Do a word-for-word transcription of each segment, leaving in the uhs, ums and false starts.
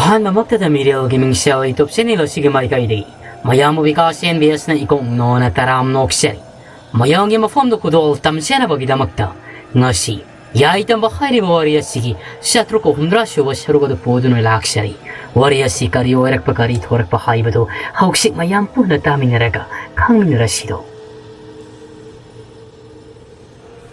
ꯑꯍꯥꯟꯕꯃꯛꯇꯗ ꯃꯤꯔꯦꯜꯒꯤ ꯃꯤꯡꯁꯦꯜ YouTube channel ꯑꯁꯤꯒꯤ ꯃꯥꯏꯀꯩꯗꯒꯤ ꯃꯌꯥꯝꯕꯨ ꯕꯤꯀꯥꯁ ꯑꯦꯟ ꯕꯤ ꯑꯦꯁꯅ ꯏꯀꯣꯛ ꯅꯣꯅ ꯇꯔꯥꯝ ꯅꯣꯛꯆꯔꯤ꯫ ꯃꯌꯥꯝꯒꯤ ꯃꯐꯝꯗ ꯈꯨꯗꯣꯜ ꯇꯝꯖꯅꯕꯒꯤꯗꯃꯛꯇ ꯉꯁꯤ ꯌꯥꯏꯇꯝꯕ ꯍꯥꯏꯔꯤꯕ ꯋꯥꯔꯤ ꯑꯁꯤꯒꯤ ꯆꯥꯇ꯭ꯔꯨꯛꯀ ꯍꯨꯝꯗ꯭ꯔꯥ ꯁꯨꯕ ꯁꯔꯨꯛ ꯑꯗꯨ ꯄꯨꯗꯨꯅ ꯂꯥꯛꯆꯔꯤ꯫ ꯋꯥꯔꯤ ꯑꯁꯤ ꯀꯔꯤ ꯑꯣꯏꯔꯛꯄ, ꯀꯔꯤ ꯊꯣꯔꯛꯄ ꯍꯥꯏꯕꯗꯨ ꯍꯧꯖꯤꯛ ꯃꯌꯥꯝ ꯄꯨꯟꯅ ꯇꯥꯃꯤꯟꯅꯔꯒ ꯈꯪꯃꯤꯟꯅꯔꯁꯤꯗꯣ꯫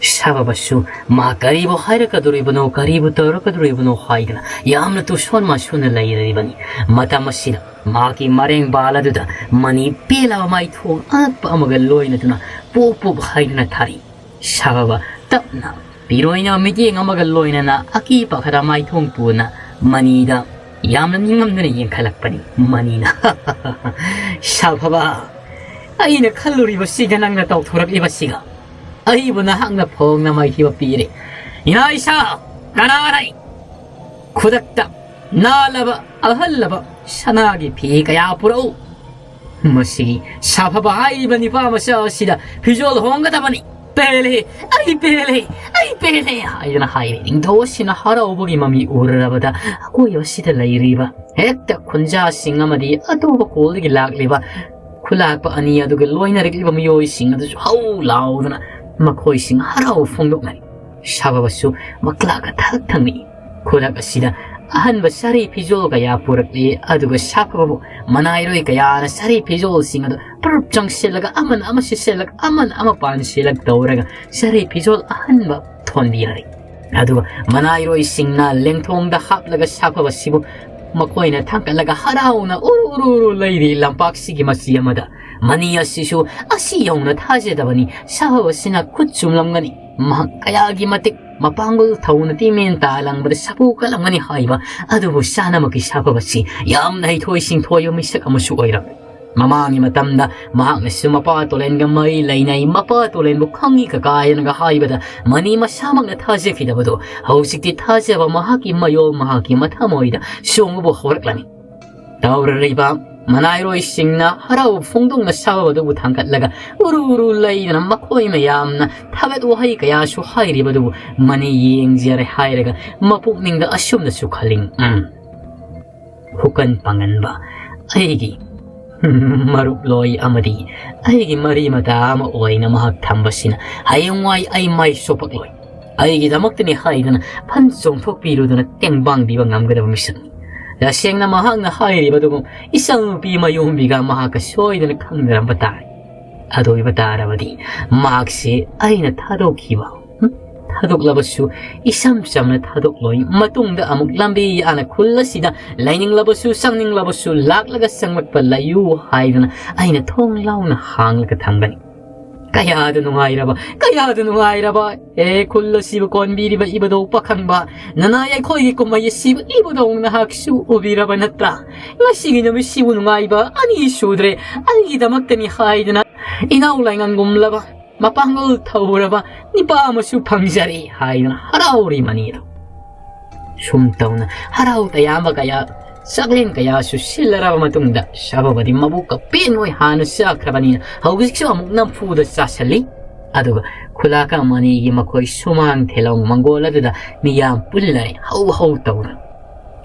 ꯁꯥꯕꯕꯁꯨ ꯃꯥ ꯀꯔꯤꯕꯨ ꯍꯥꯏꯔꯛꯀꯗꯧꯔꯤꯕꯅꯣ, ꯀꯔꯤꯕꯨ ꯇꯧꯔꯛꯀꯗꯧꯔꯤꯕꯅꯣ ꯍꯥꯏꯗꯅ ꯌꯥꯝꯅ ꯇꯨꯁꯣꯟ ꯃꯥꯁꯣꯟꯅ ꯂꯩꯔꯤꯕꯅꯤ꯫ ꯃꯇꯝ ꯑꯁꯤꯗ ꯃꯍꯥꯛꯀꯤ ꯃꯔꯦꯡ ꯕꯥꯜ ꯑꯗꯨꯗ ꯃꯅꯤ ꯄꯦꯜꯂꯕ ꯃꯥꯏꯊꯣꯡ ꯑꯉꯛꯄ ꯑꯃꯒ ꯂꯣꯏꯅꯗꯨꯅ ꯄꯣꯞ ꯄꯣꯞ ꯍꯥꯏꯗꯨꯅ ꯊꯥꯔꯤ꯫ ꯁꯥꯕꯕ ꯇꯞꯅ ꯄꯤꯔꯣꯏꯅ ꯃꯤꯠꯌꯦꯡ ꯑꯃꯒ ꯂꯣꯏꯅꯅ ꯑꯀꯤ ꯄꯥꯈꯠ ꯃꯥꯏꯊꯣꯡ ꯄꯨꯅ ꯃꯅꯤꯗ ꯌꯥꯝꯅ ꯅꯤꯡꯉꯝꯗꯅ ꯌꯦꯡꯈꯠꯂꯛꯄꯅꯤ꯫ ꯃꯅꯤꯅ, "ꯁꯥꯐꯕ, ꯑꯩꯅ ꯈꯜꯂꯨꯔꯤꯕꯁꯤꯒ ꯅꯪꯅ ꯇꯧꯊꯣꯔꯛꯂꯤꯕꯁꯤꯒ ꯑꯩꯕꯨ ꯅꯍꯥꯛꯅ ꯐꯣꯡꯅ ꯃꯥꯏꯊꯤꯕ ꯄꯤꯔꯦ꯫ ꯏꯅꯥ ꯏꯁꯥ, ꯀꯅꯥꯔꯩ?" ꯈꯨꯗꯛꯇ ꯅꯥꯜꯂꯕ ꯑꯍꯜꯂꯕ ꯁꯅꯥꯒꯤ ꯐꯤ ꯀꯌꯥ ꯄꯨꯔꯛꯎ꯫ ꯃꯁꯤꯒꯤ ꯁꯥꯐꯕ ꯍꯥꯏꯔꯤꯕ ꯅꯤꯄꯥ ꯃꯆꯥ ꯑꯁꯤꯗ ꯐꯤꯖꯣꯜ ꯍꯣꯡꯒꯗꯕꯅꯤ꯫ "ꯄꯦꯜꯂꯦ, ꯑꯩ ꯄꯦꯜꯂꯦ, ꯑꯩ ꯄꯦꯜꯂꯦ" ꯍꯥꯏꯗꯨꯅ ꯍꯥꯏꯔꯦ꯫ ꯅꯤꯡꯊꯧ ꯑꯁꯤꯅ ꯍꯔꯥꯎꯕꯒꯤ ꯃꯃꯤ ꯎꯔꯔꯕꯗ ꯑꯀꯣꯏꯕꯁꯤꯗ ꯂꯩꯔꯤꯕ ꯍꯦꯛꯇ ꯈꯨꯟꯖꯥꯁꯤꯡ ꯑꯃꯗꯤ ꯑꯇꯣꯞꯄ ꯈꯨꯜꯗꯒꯤ ꯂꯥꯛꯂꯤꯕ ꯈꯨꯂꯥꯛꯄ ꯑꯅꯤ ꯑꯗꯨꯒ ꯂꯣꯏꯅꯔꯛꯂꯤꯕ ꯃꯤꯑꯣꯏꯁꯤꯡ ꯑꯗꯨꯁꯨ ꯍꯧ ꯂꯥꯎꯗꯨꯅ ꯃꯈꯣꯏꯁꯤꯡ ꯍꯔꯥꯎ ꯐꯣꯡꯗꯣꯛꯅꯔꯤ꯫ ꯁꯥꯕꯕꯁꯨ ꯃꯀ꯭ꯂꯥꯛꯀ ꯊꯛ ꯊꯛꯅꯤ꯫ ꯈꯨꯗꯛ ꯑꯁꯤꯗ ꯑꯍꯟꯕ ꯁꯥꯔꯤ ꯐꯤꯖꯣꯜ ꯀꯌꯥ ꯄꯨꯔꯛꯂꯤ, ꯑꯗꯨꯒ ꯁꯥꯐꯕꯕꯨ ꯃꯅꯥꯏꯔꯣꯏ ꯀꯌꯥꯅ ꯁꯥꯔꯤ ꯐꯤꯖꯣꯜꯁꯤꯡ ꯑꯗꯨ ꯄꯨꯔꯞ ꯆꯪꯁꯤꯜꯂꯒ ꯑꯃꯅ ꯑꯃ ꯁꯤꯠꯁꯤꯜꯂꯒ ꯑꯃꯅ ꯑꯃ ꯄꯥꯟꯁꯤꯜꯂꯛ ꯇꯧꯔꯒ ꯁꯥꯔꯤ ꯐꯤꯖꯣꯜ ꯑꯍꯟꯕ ꯊꯣꯟꯕꯤꯔꯔꯤ꯫ ꯑꯗꯨꯒ ꯃꯅꯥꯏꯔꯣꯏꯁꯤꯡꯅ ꯂꯦꯡꯊꯣꯡꯗ ꯍꯥꯞꯂꯒ ꯁꯥꯐꯕꯁꯤꯕꯨ ꯃꯈꯣꯏꯅ ꯊꯥꯡꯒꯠꯂꯒ ꯍꯔꯥꯎꯅ ꯎꯔꯨ ꯎꯔꯨ ꯎꯔꯨ ꯂꯩꯔꯤ꯫ ꯂꯝꯄꯥꯛꯁꯤꯒꯤ ꯃꯆꯤ ꯑꯃꯗ ꯃꯅꯤ ꯑꯁꯤꯁꯨ ꯑꯁꯤ ꯌꯧꯅ ꯊꯥꯖꯗꯕꯅꯤ꯫ ꯁꯥꯐꯕꯁꯤꯅ ꯈꯨꯠ ꯆꯨꯝꯂꯝꯒꯅꯤ꯫ ꯃꯍꯥꯛ ꯀꯌꯥꯒꯤ ꯃꯇꯤꯛ ꯃꯄꯥꯡꯒꯜ ꯊꯧꯅ ꯇꯤꯃꯦꯟ ꯇꯥ ꯂꯪꯕꯗ ꯁꯥꯐꯨ ꯀꯜꯂꯝꯒꯅꯤ ꯍꯥꯏꯕ ꯑꯗꯨꯕꯨ ꯆꯥꯅꯃꯛꯀꯤ ꯁꯥꯐꯕꯁꯤ ꯌꯥꯝꯅ ꯍꯩꯊꯣꯏ ꯁꯤꯡꯊꯣꯏꯕ ꯃꯤꯁꯛ ꯑꯃꯁꯨ ꯑꯣꯏꯔꯝꯃꯤ꯫ ꯃꯃꯥꯡꯒꯤ ꯃꯇꯝꯗ ꯃꯍꯥꯛꯅꯁꯨ ꯃꯄꯥ ꯇꯣꯂꯦꯟꯒ ꯃꯔꯤ ꯂꯩꯅꯩ, ꯃꯄꯥ ꯇꯣꯂꯦꯟꯕꯨ ꯈꯪꯉꯤ ꯀꯀꯥ ꯍꯥꯏꯅꯒ ꯍꯥꯏꯕꯗ ꯃꯅꯤ ꯃꯁꯥꯃꯛꯅ ꯊꯥꯖꯈꯤꯗꯕꯗꯣ ꯍꯧꯖꯤꯛꯇꯤ ꯊꯥꯖꯕ ꯃꯍꯥꯛꯀꯤ ꯃꯌꯣꯜ, ꯃꯍꯥꯛꯀꯤ ꯃꯊꯃꯣꯏꯗ ꯆꯣꯡꯕꯕꯨ ꯍꯧꯔꯛꯂꯝꯃꯤ꯫ ꯇꯧꯔꯔꯤꯕ ꯃꯅꯥꯏꯔꯣꯏꯁꯤꯡꯅ ꯍꯔꯥꯎ ꯐꯣꯡꯗꯣꯛꯅ ꯁꯥꯕ ꯑꯗꯨꯕꯨ ꯊꯥꯡꯒꯠꯂꯒ ꯎꯔꯨ ꯎꯔꯨ ꯂꯩꯗꯅ ꯃꯈꯣꯏ ꯃꯌꯥꯝꯅ ꯊꯥꯒꯠ ꯋꯥꯍꯩ ꯀꯌꯥꯁꯨ ꯍꯥꯏꯔꯤꯕ ꯑꯗꯨꯕꯨ ꯃꯅꯤ ꯌꯦꯡꯖꯔꯦ ꯍꯥꯏꯔꯒ ꯃꯄꯨꯛꯅꯤꯡꯗ ꯑꯁꯨꯝꯅꯁꯨ ꯈꯜꯂꯤ, "ꯎꯝ, ꯍꯨꯀꯟ ꯄꯥꯡꯒꯟꯕ ꯑꯩꯒꯤ ꯃꯔꯨꯞꯂꯣꯏ ꯑꯃꯗꯤ ꯑꯩꯒꯤ ꯃꯔꯤ ꯃꯇꯥ ꯑꯃ ꯑꯣꯏꯅ ꯃꯍꯥꯛ ꯊꯝꯕꯁꯤꯅ ꯍꯌꯦꯡꯋꯥꯏ ꯑꯩ ꯃꯥꯏ ꯁꯣꯛꯄꯛꯂꯣꯏ꯫ ꯑꯩꯒꯤꯗꯃꯛꯇꯅꯤ ꯍꯥꯏꯗꯨꯅ ꯐꯟ ꯆꯣꯡꯊꯣꯛꯄꯤꯔꯨꯗꯨꯅ ꯇꯦꯡꯕꯥꯡꯕꯤꯕ ꯉꯝꯒꯗꯕ ꯃꯤꯁꯛꯅꯤ꯫ ꯇꯁꯦꯡꯅ ꯃꯍꯥꯛꯅ ꯍꯥꯏꯔꯤꯕꯗꯨꯒꯨꯝ ꯏꯆꯟꯅꯨꯄꯤ ꯃꯌꯣꯝꯕꯤꯒ ꯃꯍꯥꯛꯀ ꯁꯣꯏꯗꯅ ꯈꯪꯅꯔꯝꯕ ꯇꯥꯔꯦ꯫ ꯑꯗꯨ ꯑꯣꯏꯕ ꯇꯥꯔꯕꯗꯤ ꯃꯍꯥꯛꯁꯦ ꯑꯩꯅ ꯊꯥꯗꯣꯛꯈꯤꯕ, ꯍꯨꯝ, ꯊꯥꯗꯣꯛꯂꯕꯁꯨ ꯏꯁꯝ ꯆꯝꯅ ꯊꯥꯗꯣꯛꯂꯣꯏ꯫ ꯃꯇꯨꯡꯗ ꯑꯃꯨꯛ ꯂꯝꯕꯤ ꯌꯥꯅ ꯈꯨꯜ ꯑꯁꯤꯗ ꯂꯩꯅꯤꯡꯂꯕꯁꯨ ꯆꯪꯅꯤꯡꯂꯕꯁꯨ ꯂꯥꯛꯂꯒ ꯆꯪꯂꯛꯄ ꯂꯩꯌꯨ ꯍꯥꯏꯗꯨꯅ ꯑꯩꯅ ꯊꯣꯡ ꯂꯥꯎꯅ ꯍꯥꯡꯂꯒ ꯊꯝꯒꯅꯤ꯫ ꯀꯌꯥꯗ ꯅꯨꯡꯉꯥꯏꯔꯕ, ꯀꯌꯥꯗ ꯅꯨꯡꯉꯥꯏꯔꯕ! ꯑꯦ, ꯈꯨꯜ ꯑꯁꯤꯕꯨ ꯀꯣꯟꯕꯤꯔꯤꯕ ꯏꯕꯨꯙꯧ ꯄꯥꯈꯪꯕ, ꯅꯅꯥꯏ ꯑꯩꯈꯣꯏꯒꯤ ꯀꯨꯝꯍꯩ ꯑꯁꯤꯕꯨ ꯏꯕꯨꯙꯧ ꯅꯍꯥꯛꯁꯨ ꯎꯕꯤꯔꯕ ꯅꯠꯇ꯭ꯔꯥ? ꯉꯁꯤꯒꯤ ꯅꯨꯃꯤꯠꯁꯤꯕꯨ ꯅꯨꯡꯉꯥꯏꯕ ꯑꯅꯤ ꯁꯨꯗ꯭ꯔꯦ꯫ ꯑꯩꯒꯤꯗꯃꯛꯇꯅꯤ ꯍꯥꯏꯗꯨꯅ ꯏꯅꯥꯎ ꯂꯥꯏꯉꯪꯒꯨꯝꯂꯕ, ꯃꯄꯥꯡꯒꯜ ꯊꯧꯔꯕ ꯅꯤꯄꯥ ꯑꯃꯁꯨ ꯐꯪꯖꯔꯦ ꯍꯥꯏꯗꯨꯅ ꯍꯔꯥꯎꯔꯤ ꯃꯅꯤꯗꯣ꯫ ꯁꯨꯝ ꯇꯧꯅ ꯍꯔꯥꯎ ꯇꯌꯥꯝꯕ ꯀꯌꯥ, ꯆꯥꯛꯂꯦꯟ ꯀꯌꯥꯁꯨ ꯁꯤꯜꯂꯔꯕ ꯃꯇꯨꯡꯗ ꯁꯥꯐꯕꯗꯤ ꯃꯕꯨꯛꯀ ꯄꯦꯟꯉꯣꯏ ꯍꯥꯟꯅ ꯆꯥꯈ꯭ꯔꯕꯅꯤꯅ ꯍꯧꯖꯤꯛꯁꯨ ꯑꯃꯨꯛ ꯅꯝꯐꯨꯗ ꯆꯥꯁꯤꯜꯂꯤ꯫ ꯑꯗꯨꯒ ꯈꯨꯂꯥꯛꯀ ꯃꯅꯤꯒꯤ ꯃꯈꯣꯏ ꯁꯨꯃꯥꯡ ꯊꯦꯂꯣꯡ ꯃꯪꯒꯣꯜ ꯑꯗꯨꯗ ꯃꯤꯌꯥꯝ ꯄꯨꯜꯂꯔꯦ ꯍꯧ ꯍꯧ ꯇꯧꯅ꯫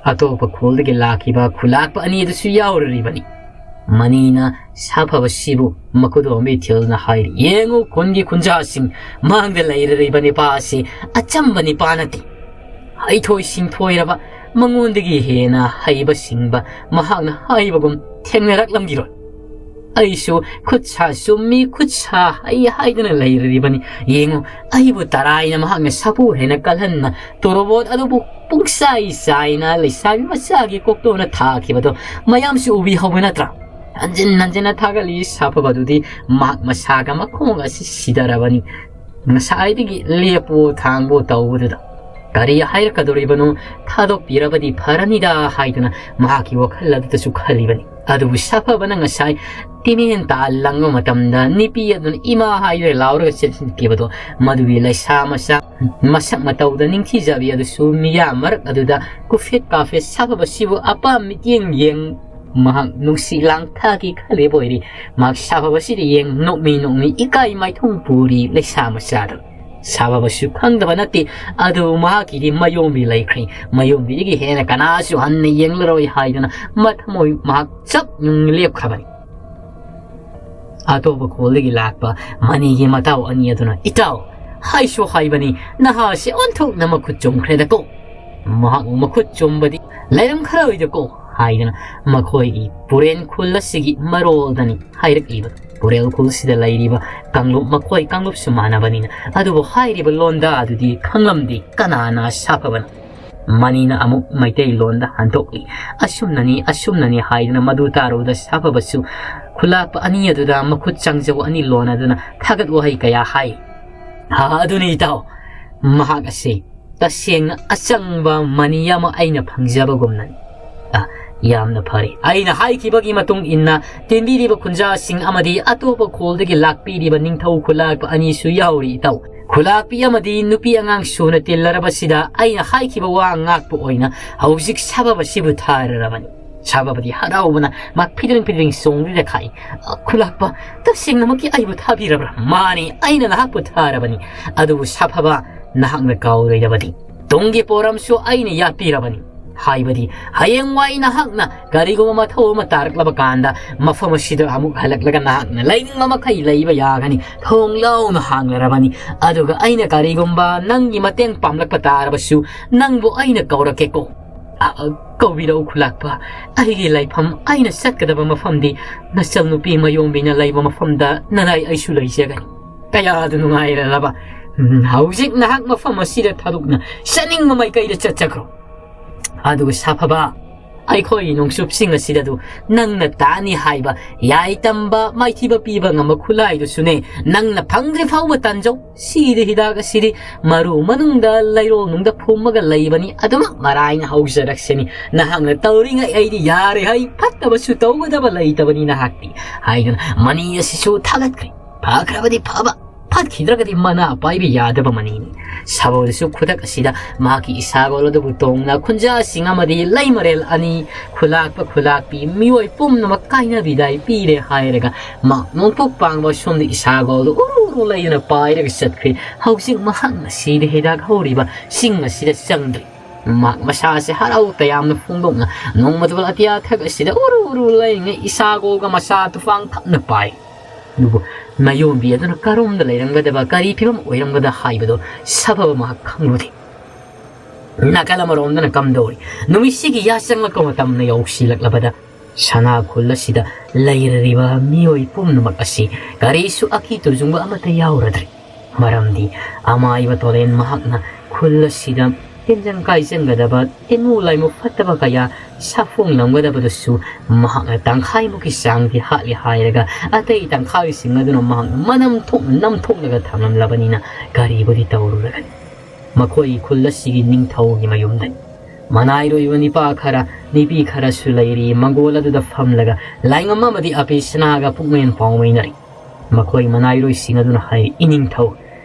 ꯑꯇꯣꯞꯄ ꯈꯨꯜꯗꯒꯤ ꯂꯥꯛꯈꯤꯕ ꯈꯨꯂꯥꯛꯄ ꯑꯅꯤ ꯑꯗꯨꯁꯨ ꯌꯥꯎꯔꯔꯤꯕꯅꯤ꯫ ꯃꯅꯤꯅ ꯁꯥꯐꯕꯁꯤꯕꯨ ꯃꯈꯨꯗꯣꯝꯕꯤ ꯊꯤꯜꯅ ꯍꯥꯏꯔꯤ, "ꯌꯦꯡꯉꯨ, ꯈꯨꯟꯒꯤ ꯈꯨꯟꯖꯥꯁꯤꯡ, ꯃꯥꯡꯗ ꯂꯩꯔꯔꯤꯕ ꯅꯤꯄꯥ ꯑꯁꯤ ꯑꯆꯝꯕ ꯅꯤꯄꯥ ꯅꯠꯇꯦ꯫ ꯍꯩꯊꯣꯏ ꯁꯤꯡꯊꯣꯏꯔꯕ, ꯃꯉꯣꯟꯗꯒꯤ ꯍꯦꯟꯅ ꯍꯩꯕ ꯁꯤꯡꯕ ꯃꯍꯥꯛꯅ ꯍꯥꯏꯕꯒꯨꯝ ꯊꯦꯡꯅꯔꯛꯂꯝꯈꯤꯔꯣꯏ꯫ ꯑꯩꯁꯨ ꯈꯨꯠ ꯁꯥ ꯆꯨꯝꯃꯤ, ꯈꯨꯠ ꯁꯥ ꯍꯩ ꯍꯥꯏꯗꯨꯅ ꯂꯩꯔꯔꯤꯕꯅꯤ꯫ ꯌꯦꯡꯉꯨ, ꯑꯩꯕꯨ ꯇꯔꯥꯏꯅ ꯃꯍꯥꯛꯅ ꯁꯥꯐꯨ ꯍꯦꯟꯅ ꯀꯜꯍꯟꯅ ꯇꯣꯔꯣꯕꯣꯠ ꯑꯗꯨꯕꯨ ꯄꯨꯡꯆꯥꯏ ꯆꯥꯏꯅ ꯂꯩꯁꯥꯕꯤ ꯃꯆꯥꯒꯤ ꯀꯣꯛꯇꯣꯟꯅ ꯊꯥꯈꯤꯕꯗꯣ ꯃꯌꯥꯝꯁꯨ ꯎꯕꯤꯍꯧꯕ ꯅꯠꯇ꯭ꯔꯥ?" ꯍꯟꯖꯤꯟ ꯍꯟꯖꯤꯟꯅ ꯊꯥꯒꯠꯂꯤ ꯁꯥꯐꯕꯗꯨꯗꯤ ꯃꯍꯥꯛ ꯃꯁꯥꯒ ꯃꯈꯣꯡ ꯑꯁꯤ ꯁꯤꯗꯔꯕꯅꯤ꯫ ꯉꯁꯥꯏꯗꯒꯤ ꯂꯦꯞꯄꯣ ꯊꯥꯡꯕꯣ ꯇꯧꯕꯗꯨꯗ ꯀꯔꯤ ꯍꯥꯏꯔꯛꯀꯗꯧꯔꯤꯕꯅꯣ? ꯊꯥꯗꯣꯛꯄꯤꯔꯕꯗꯤ ꯐꯔꯅꯤꯗ ꯍꯥꯏꯗꯨꯅ ꯃꯍꯥꯛꯀꯤ ꯋꯥꯈꯜ ꯑꯗꯨꯗꯁꯨ ꯈꯜꯂꯤꯕꯅꯤ꯫ ꯑꯗꯨꯕꯨ ꯁꯥꯐꯕꯅ ꯉꯁꯥꯏ ꯇꯤꯃꯦꯟ ꯇꯥ ꯂꯪꯕ ꯃꯇꯝꯗ ꯅꯤꯄꯤ ꯑꯗꯨꯅ ꯏꯃꯥ ꯍꯥꯏꯗꯨꯅ ꯂꯥꯎꯔꯒ ꯆꯦꯟꯁꯤꯟꯈꯤꯕꯗꯣ, ꯃꯗꯨꯒꯤ ꯂꯩꯁꯥ ꯃꯆꯥ ꯃꯁꯛ ꯃꯇꯧꯗ ꯅꯤꯡꯊꯤꯖꯕꯤ ꯑꯗꯨꯁꯨ ꯃꯤꯌꯥꯝ ꯃꯔꯛ ꯑꯗꯨꯗ ꯀꯨꯐꯦꯠ ꯀꯥꯐꯦꯠ ꯁꯥꯐꯕꯁꯤꯕꯨ ꯑꯄꯥꯝ ꯃꯤꯠꯌꯦꯡ ꯌꯦꯡ ꯃꯍꯥꯛ ꯅꯨꯡꯁꯤ ꯂꯥꯡꯊꯥꯛꯀꯤ ꯈꯜꯂꯤꯕ ꯑꯣꯏꯔꯤ꯫ ꯃꯍꯥꯛ ꯁꯥꯐꯕꯁꯤꯗ ꯌꯦꯡ ꯅꯣꯛꯃꯤ ꯅꯣꯛꯃꯤ ꯏꯀꯥꯏ ꯃꯥꯏꯊꯣꯡ ꯄꯨꯔꯤ ꯂꯩꯁꯥ ꯃꯆꯥꯗꯨ꯫ ꯁꯥꯐꯕꯁꯨ ꯈꯪꯗꯕ ꯅꯠꯇꯦ, ꯑꯗꯨꯕꯨ ꯃꯍꯥꯛꯀꯤꯗꯤ ꯃꯌꯣꯝꯕꯤ ꯂꯩꯈ꯭ꯔꯦ꯫ ꯃꯌꯣꯝꯕꯤꯗꯒꯤ ꯍꯦꯟꯅ ꯀꯅꯥꯁꯨ ꯍꯟꯅ ꯌꯦꯡꯂꯔꯣꯏ ꯍꯥꯏꯗꯨꯅ ꯃꯊꯃꯣꯏ ꯃꯍꯥꯛ ꯆꯞ ꯌꯨꯡ ꯂꯦꯞꯈ꯭ꯔꯕꯅꯤ꯫ ꯑꯇꯣꯞꯄ ꯈꯨꯜꯗꯒꯤ ꯂꯥꯛꯄ ꯃꯅꯤꯒꯤ ꯃꯇꯥꯎ ꯑꯅꯤ ꯑꯗꯨꯅ, "ꯏꯇꯥꯎ, ꯍꯥꯏꯁꯨ ꯍꯥꯏꯕꯅꯤ, ꯅꯍꯥꯁꯦ ꯑꯣꯟꯊꯣꯛꯅ ꯃꯈꯨꯠ ꯆꯨꯝꯈ꯭ꯔꯦꯗꯀꯣ꯫ ꯃꯍꯥꯛ ꯃꯈꯨꯠ ꯆꯨꯝꯕꯗꯤ ꯂꯩꯔꯝꯈꯔꯣꯏꯗꯀꯣ" ꯍꯥꯏꯗꯨꯅ ꯃꯈꯣꯏꯒꯤ ꯄꯨꯔꯦꯟ ꯈꯨꯜ ꯑꯁꯤꯒꯤ ꯃꯔꯣꯜꯗꯅꯤ ꯍꯥꯏꯔꯛꯂꯤꯕ꯫ ꯄꯨꯔꯦꯜ ꯈꯨꯜꯁꯤꯗ ꯂꯩꯔꯤꯕ ꯀꯥꯡꯂꯨꯞ ꯃꯈꯣꯏ ꯀꯥꯡꯂꯨꯞꯁꯨ ꯃꯥꯟꯅꯕꯅꯤꯅ꯫ ꯑꯗꯨꯕꯨ ꯍꯥꯏꯔꯤꯕ ꯂꯣꯟꯗꯥ ꯑꯗꯨꯗꯤ ꯈꯪꯂꯝꯗꯦ ꯀꯅꯥꯅ ꯁꯥꯐꯕꯅꯣ꯫ ꯃꯅꯤꯅ ꯑꯃꯨꯛ ꯃꯩꯇꯩꯂꯣꯟꯗ ꯍꯟꯗꯣꯛꯏ꯫ "ꯑꯁꯨꯝꯅꯅꯤ, ꯑꯁꯨꯝꯅꯅꯤ" ꯍꯥꯏꯗꯨꯅ ꯃꯗꯨ ꯇꯥꯔꯨꯕꯗ ꯁꯥꯐꯕꯁꯨ ꯈꯨꯂꯥꯛꯄ ꯑꯅꯤ ꯑꯗꯨꯗ ꯃꯈꯨꯠ ꯆꯪꯖꯧ ꯑꯅꯤ ꯂꯣꯟꯅꯗꯨꯅ ꯊꯥꯒꯠ ꯋꯥꯍꯩ ꯀꯌꯥ ꯍꯥꯏ꯫ "ꯑꯥ, ꯑꯗꯨꯅꯤ ꯏꯇꯥꯎ, ꯃꯍꯥꯛ ꯑꯁꯤ ꯇꯁꯦꯡꯅ ꯑꯆꯪꯕ ꯃꯅꯤ ꯑꯃ ꯑꯩꯅ ꯐꯪꯖꯕꯒꯨꯝꯅꯅꯤ꯫ ꯑ, ꯌꯥꯝꯅ ꯐꯔꯦ꯫ ꯑꯩꯅ ꯍꯥꯏꯈꯤꯕꯒꯤ ꯃꯇꯨꯡ ꯏꯟꯅ ꯇꯤꯟꯕꯤꯔꯤꯕ ꯈꯨꯟꯖꯥꯁꯤꯡ ꯑꯃꯗꯤ ꯑꯇꯣꯞꯄ ꯈꯨꯜꯗꯒꯤ ꯂꯥꯛꯄꯤꯔꯤꯕ ꯅꯤꯡꯊꯧ ꯈꯨꯂꯥꯛꯄ ꯑꯅꯤꯁꯨ ꯌꯥꯎꯔꯤ, ꯏꯇꯥꯎ꯫ ꯈꯨꯂꯥꯛꯄꯤ ꯑꯃꯗꯤ ꯅꯨꯄꯤ ꯑꯉꯥꯡ ꯁꯨꯅ ꯇꯤꯜꯂꯔꯕꯁꯤꯗ ꯑꯩꯅ ꯍꯥꯏꯈꯤꯕ ꯋꯥ ꯉꯥꯛꯄ ꯑꯣꯏꯅ ꯍꯧꯖꯤꯛ ꯁꯥꯐꯕꯁꯤꯕꯨ ꯊꯥꯔꯔꯕꯅꯤ"꯫ ꯁꯥꯐꯕꯗꯤ ꯍꯔꯥꯎꯕꯅ ꯃꯥ ꯐꯤꯗ꯭ꯔꯤꯡ ꯐꯤꯗ꯭ꯔꯤꯡ ꯆꯣꯡꯗꯨꯅ ꯈꯥꯛꯏ꯫ "ꯑ, ꯈꯨꯂꯥꯛꯄ, ꯇꯁꯦꯡꯅꯃꯛꯀꯤ ꯑꯩꯕꯨ ꯊꯥꯕꯤꯔꯕ꯭ꯔꯥ?" "ꯃꯥꯅꯤ, ꯑꯩꯅ ꯅꯍꯥꯛꯄꯨ ꯊꯥꯔꯕꯅꯤ꯫ ꯑꯗꯨꯕꯨ ꯁꯥꯐꯕ, ꯅꯍꯥꯛꯅ ꯀꯥꯎꯔꯣꯏꯗꯕꯗꯤ ꯇꯨꯡꯒꯤ ꯄꯣꯔꯝꯁꯨ ꯑꯩꯅ ꯌꯥꯠꯄꯤꯔꯕꯅꯤ" ꯍꯥꯏꯕꯗꯤ, ꯍꯌꯦꯡꯋꯥꯏ ꯅꯍꯥꯛꯅ ꯀꯔꯤꯒꯨꯝꯕ ꯃꯊꯧ ꯑꯃ ꯇꯥꯔꯛꯂꯕ ꯀꯥꯟꯗ ꯃꯐꯝ ꯑꯁꯤꯗ ꯑꯃꯨꯛ ꯍꯜꯂꯛꯂꯒ ꯅꯍꯥꯛꯅ ꯂꯩꯅꯤꯡꯕ ꯃꯈꯩ ꯂꯩꯕ ꯌꯥꯒꯅꯤ꯫ ꯊꯣꯡ ꯂꯥꯎꯅ ꯍꯥꯡꯂꯔꯕꯅꯤ꯫ ꯑꯗꯨꯒ ꯑꯩꯅ ꯀꯔꯤꯒꯨꯝꯕ ꯅꯪꯒꯤ ꯃꯇꯦꯡ ꯄꯥꯝꯂꯛꯄ ꯇꯥꯔꯕꯁꯨ ꯅꯪꯕꯨ ꯑꯩꯅ ꯀꯧꯔꯛꯀꯦꯀꯣ꯫ "ꯑ, ꯑ, ꯀꯧꯕꯤꯔꯛꯎ ꯈꯨꯂꯥꯛꯄ꯫ ꯑꯩꯒꯤ ꯂꯩꯐꯝ, ꯑꯩꯅ ꯆꯠꯀꯗꯕ ꯃꯐꯝꯗꯤ ꯅꯆꯜ ꯅꯨꯄꯤ ꯃꯌꯣꯝꯕꯤꯅ ꯂꯩꯕ ꯃꯐꯝꯗ ꯅꯅꯥꯏ ꯑꯩꯁꯨ ꯂꯩꯖꯒꯅꯤ"꯫ ꯀꯌꯥꯗ ꯅꯨꯡꯉꯥꯏꯔꯂꯕ꯫ ꯎꯝ, ꯍꯧꯖꯤꯛ ꯅꯍꯥꯛ ꯃꯐꯝ ꯑꯁꯤꯗ ꯊꯥꯗꯣꯛꯅ ꯆꯠꯅꯤꯡꯕ ꯃꯥꯏꯀꯩꯗ ꯆꯠꯆꯈ꯭ꯔꯣ꯫ ꯑꯗꯨꯒ ꯁꯥꯐꯕ, ꯑꯩꯈꯣꯏ ꯅꯣꯡꯆꯨꯞꯁꯤꯡ ꯑꯁꯤꯗ ꯑꯗꯨ ꯅꯪꯅ ꯇꯥꯅꯤ ꯍꯥꯏꯕ ꯌꯥꯏ ꯇꯝꯕ, ꯃꯥꯏꯊꯤꯕ ꯄꯤꯕ ꯉꯝꯕ ꯈꯨꯠꯂꯥꯏꯗꯨꯁꯨꯅꯦ, ꯅꯪꯅ ꯐꯪꯗ꯭ꯔꯤ ꯐꯥꯎꯕ ꯇꯥꯟꯖꯧ꯫ ꯁꯤꯗꯤ ꯍꯤꯗꯥꯛ ꯑꯁꯤꯗꯤ ꯃꯔꯨ ꯃꯅꯨꯡꯗ ꯂꯩꯔꯣꯡ ꯅꯨꯡꯗ ꯐꯨꯝꯃꯒ ꯂꯩꯕꯅꯤ, ꯑꯗꯨꯃꯛ ꯃꯔꯥꯏꯅ ꯍꯧꯖꯔꯛꯁꯅꯤ꯫ ꯅꯍꯥꯛꯅ ꯇꯧꯔꯤꯉꯩ ꯑꯩꯗꯤ ꯌꯥꯔꯦ ꯍꯥꯏ, ꯐꯠꯇꯕꯁꯨ ꯇꯧꯒꯗꯕ ꯂꯩꯇꯕꯅꯤ ꯅꯍꯥꯛꯇꯤ ꯍꯥꯏꯗꯨꯅ ꯃꯅꯤ ꯑꯁꯤꯁꯨ ꯊꯥꯒꯠꯈ꯭ꯔꯦ꯫ ꯐꯈ꯭ꯔꯕꯗꯤ ꯐꯕ, ꯐꯠꯈꯤꯗ꯭ꯔꯒꯗꯤ ꯃꯅꯥ ꯄꯥꯏꯕ ꯌꯥꯗꯕ ꯃꯅꯤꯅꯤ꯫ ꯁꯥꯐꯕꯗꯨꯁꯨ ꯈꯨꯗꯛ ꯑꯁꯤꯗ ꯃꯍꯥꯛꯀꯤ ꯏꯁꯥꯒꯣꯜ ꯑꯗꯨꯕꯨ ꯇꯣꯡꯅ ꯈꯨꯟꯖꯥꯁꯤꯡ ꯑꯃꯗꯤ ꯂꯩꯃꯔꯦꯜ ꯑꯅꯤ, ꯈꯨꯂꯥꯛꯄ ꯈꯨꯂꯥꯛꯄꯤ, ꯃꯤꯑꯣꯏ ꯄꯨꯝꯅꯃꯛ ꯀꯥꯏꯅꯕꯤꯗꯥꯏ ꯄꯤꯔꯦ ꯍꯥꯏꯔꯒ ꯃꯍꯥꯛ ꯅꯣꯡꯄꯣꯛ ꯄꯥꯡꯕ ꯁꯣꯝꯗ ꯏꯁꯥꯒꯣꯜꯗꯨ ꯎꯔꯨ ꯎꯔꯨ ꯂꯩꯗꯨꯅ ꯄꯥꯏꯔꯒ ꯆꯠꯈ꯭ꯔꯦ꯫ ꯍꯧꯖꯤꯛ ꯃꯍꯥꯛꯅ ꯁꯤꯗ ꯍꯤꯗꯥꯛ ꯍꯧꯔꯤꯕ ꯆꯤꯡ ꯑꯁꯤꯗ ꯆꯪꯗ꯭ꯔꯤ꯫ ꯃꯍꯥꯛ ꯃꯁꯥꯁꯦ ꯍꯔꯥꯎ ꯇꯌꯥꯝꯅ ꯐꯣꯡꯗꯣꯛꯅ ꯅꯣꯡꯃꯗꯨ ꯑꯇꯤꯌꯥ ꯊꯛ ꯑꯁꯤꯗ ꯎꯔꯨ ꯎꯔꯨ ꯂꯩꯔꯤꯉꯩ ꯏꯁꯥꯒꯣꯒ ꯃꯆꯥ ꯇꯨꯐꯥꯡ ꯈꯞꯅ ꯄꯥꯏ꯫ ꯑꯗꯨꯕꯨ ꯃꯌꯣꯝꯕꯤ ꯑꯗꯨꯅ ꯀꯔꯣꯝꯗ ꯂꯩꯔꯝꯒꯗꯕ, ꯀꯔꯤ ꯐꯤꯕꯝ ꯑꯣꯏꯔꯝꯒꯗ ꯍꯥꯏꯕꯗꯣ ꯁꯕꯕ ꯃꯍꯥꯛ ꯈꯪꯂꯨꯗꯦ꯫ ꯅꯥꯀꯜ ꯑꯃꯔꯣꯝꯗꯅ ꯀꯝꯗꯧꯔꯤ? ꯅꯨꯃꯤꯠꯁꯤꯒꯤ ꯌꯥꯆꯪꯂꯛꯄ ꯃꯇꯝꯅ ꯌꯧꯁꯤꯜꯂꯛꯂꯕꯗ ꯁꯅꯥ ꯈꯨꯜ ꯑꯁꯤꯗ ꯂꯩꯔꯔꯤꯕ ꯃꯤꯑꯣꯏ ꯄꯨꯝꯅꯃꯛ ꯑꯁꯤ ꯀꯔꯤꯁꯨ ꯑꯀꯤ ꯇꯨꯖꯨꯡꯕ ꯑꯃꯠꯇ ꯌꯥꯎꯔꯗ꯭ꯔꯦ꯫ ꯃꯔꯝꯗꯤ ꯑꯃꯥꯏꯕ ꯇꯣꯂꯦꯟ ꯃꯍꯥꯛꯅ ꯈꯨꯜ ꯑꯁꯤꯗ ꯇꯤꯟꯖꯪ ꯀꯥꯏꯖꯪꯒꯗꯕ, ꯇꯤꯟꯃꯨ ꯂꯥꯏꯃꯨ ꯐꯠꯇꯕ ꯀꯌꯥ ꯁꯥꯐꯣꯡꯂꯝꯒꯗꯕꯗꯨꯁꯨ ꯃꯍꯥꯛꯅ ꯇꯪꯈꯥꯏꯃꯨꯛꯀꯤ ꯆꯥꯡꯗꯤ ꯍꯥꯠꯂꯦ ꯍꯥꯏꯔꯒ, ꯑꯇꯩ ꯇꯪꯈꯥꯏꯁꯤꯡ ꯑꯗꯨꯅ ꯃꯍꯥꯛꯅ ꯃꯅꯝ ꯊꯣꯛꯅ ꯅꯝꯊꯣꯛꯂꯒ ꯊꯝꯂꯝꯂꯕꯅꯤꯅ ꯀꯔꯤꯕꯨꯗꯤ ꯇꯧꯔꯨꯔꯒꯅꯤ? ꯃꯈꯣꯏꯒꯤ ꯈꯨꯜ ꯑꯁꯤꯒꯤ ꯅꯤꯡꯊꯧꯒꯤ ꯃꯌꯨꯝꯗꯅꯤ꯫ ꯃꯅꯥꯏꯔꯣꯏꯕ ꯅꯤꯄꯥ ꯈꯔ, ꯅꯤꯄꯤ ꯈꯔꯁꯨ ꯂꯩꯔꯤ, ꯃꯪꯒꯣꯜ ꯑꯗꯨꯗ ꯐꯝꯂꯒ ꯂꯥꯏꯉꯝ ꯑꯃꯗꯤ ꯑꯄꯦꯁꯅꯥꯒ ꯄꯨꯛꯃꯦꯟ ꯄꯥꯎꯃꯩꯅꯔꯤ꯫ ꯃꯈꯣꯏ ꯃꯅꯥꯏꯔꯣꯏꯁꯤꯡ ꯑꯗꯨꯅ ꯍꯥꯏꯔꯤ, "ꯏꯅꯤꯡꯊꯧ,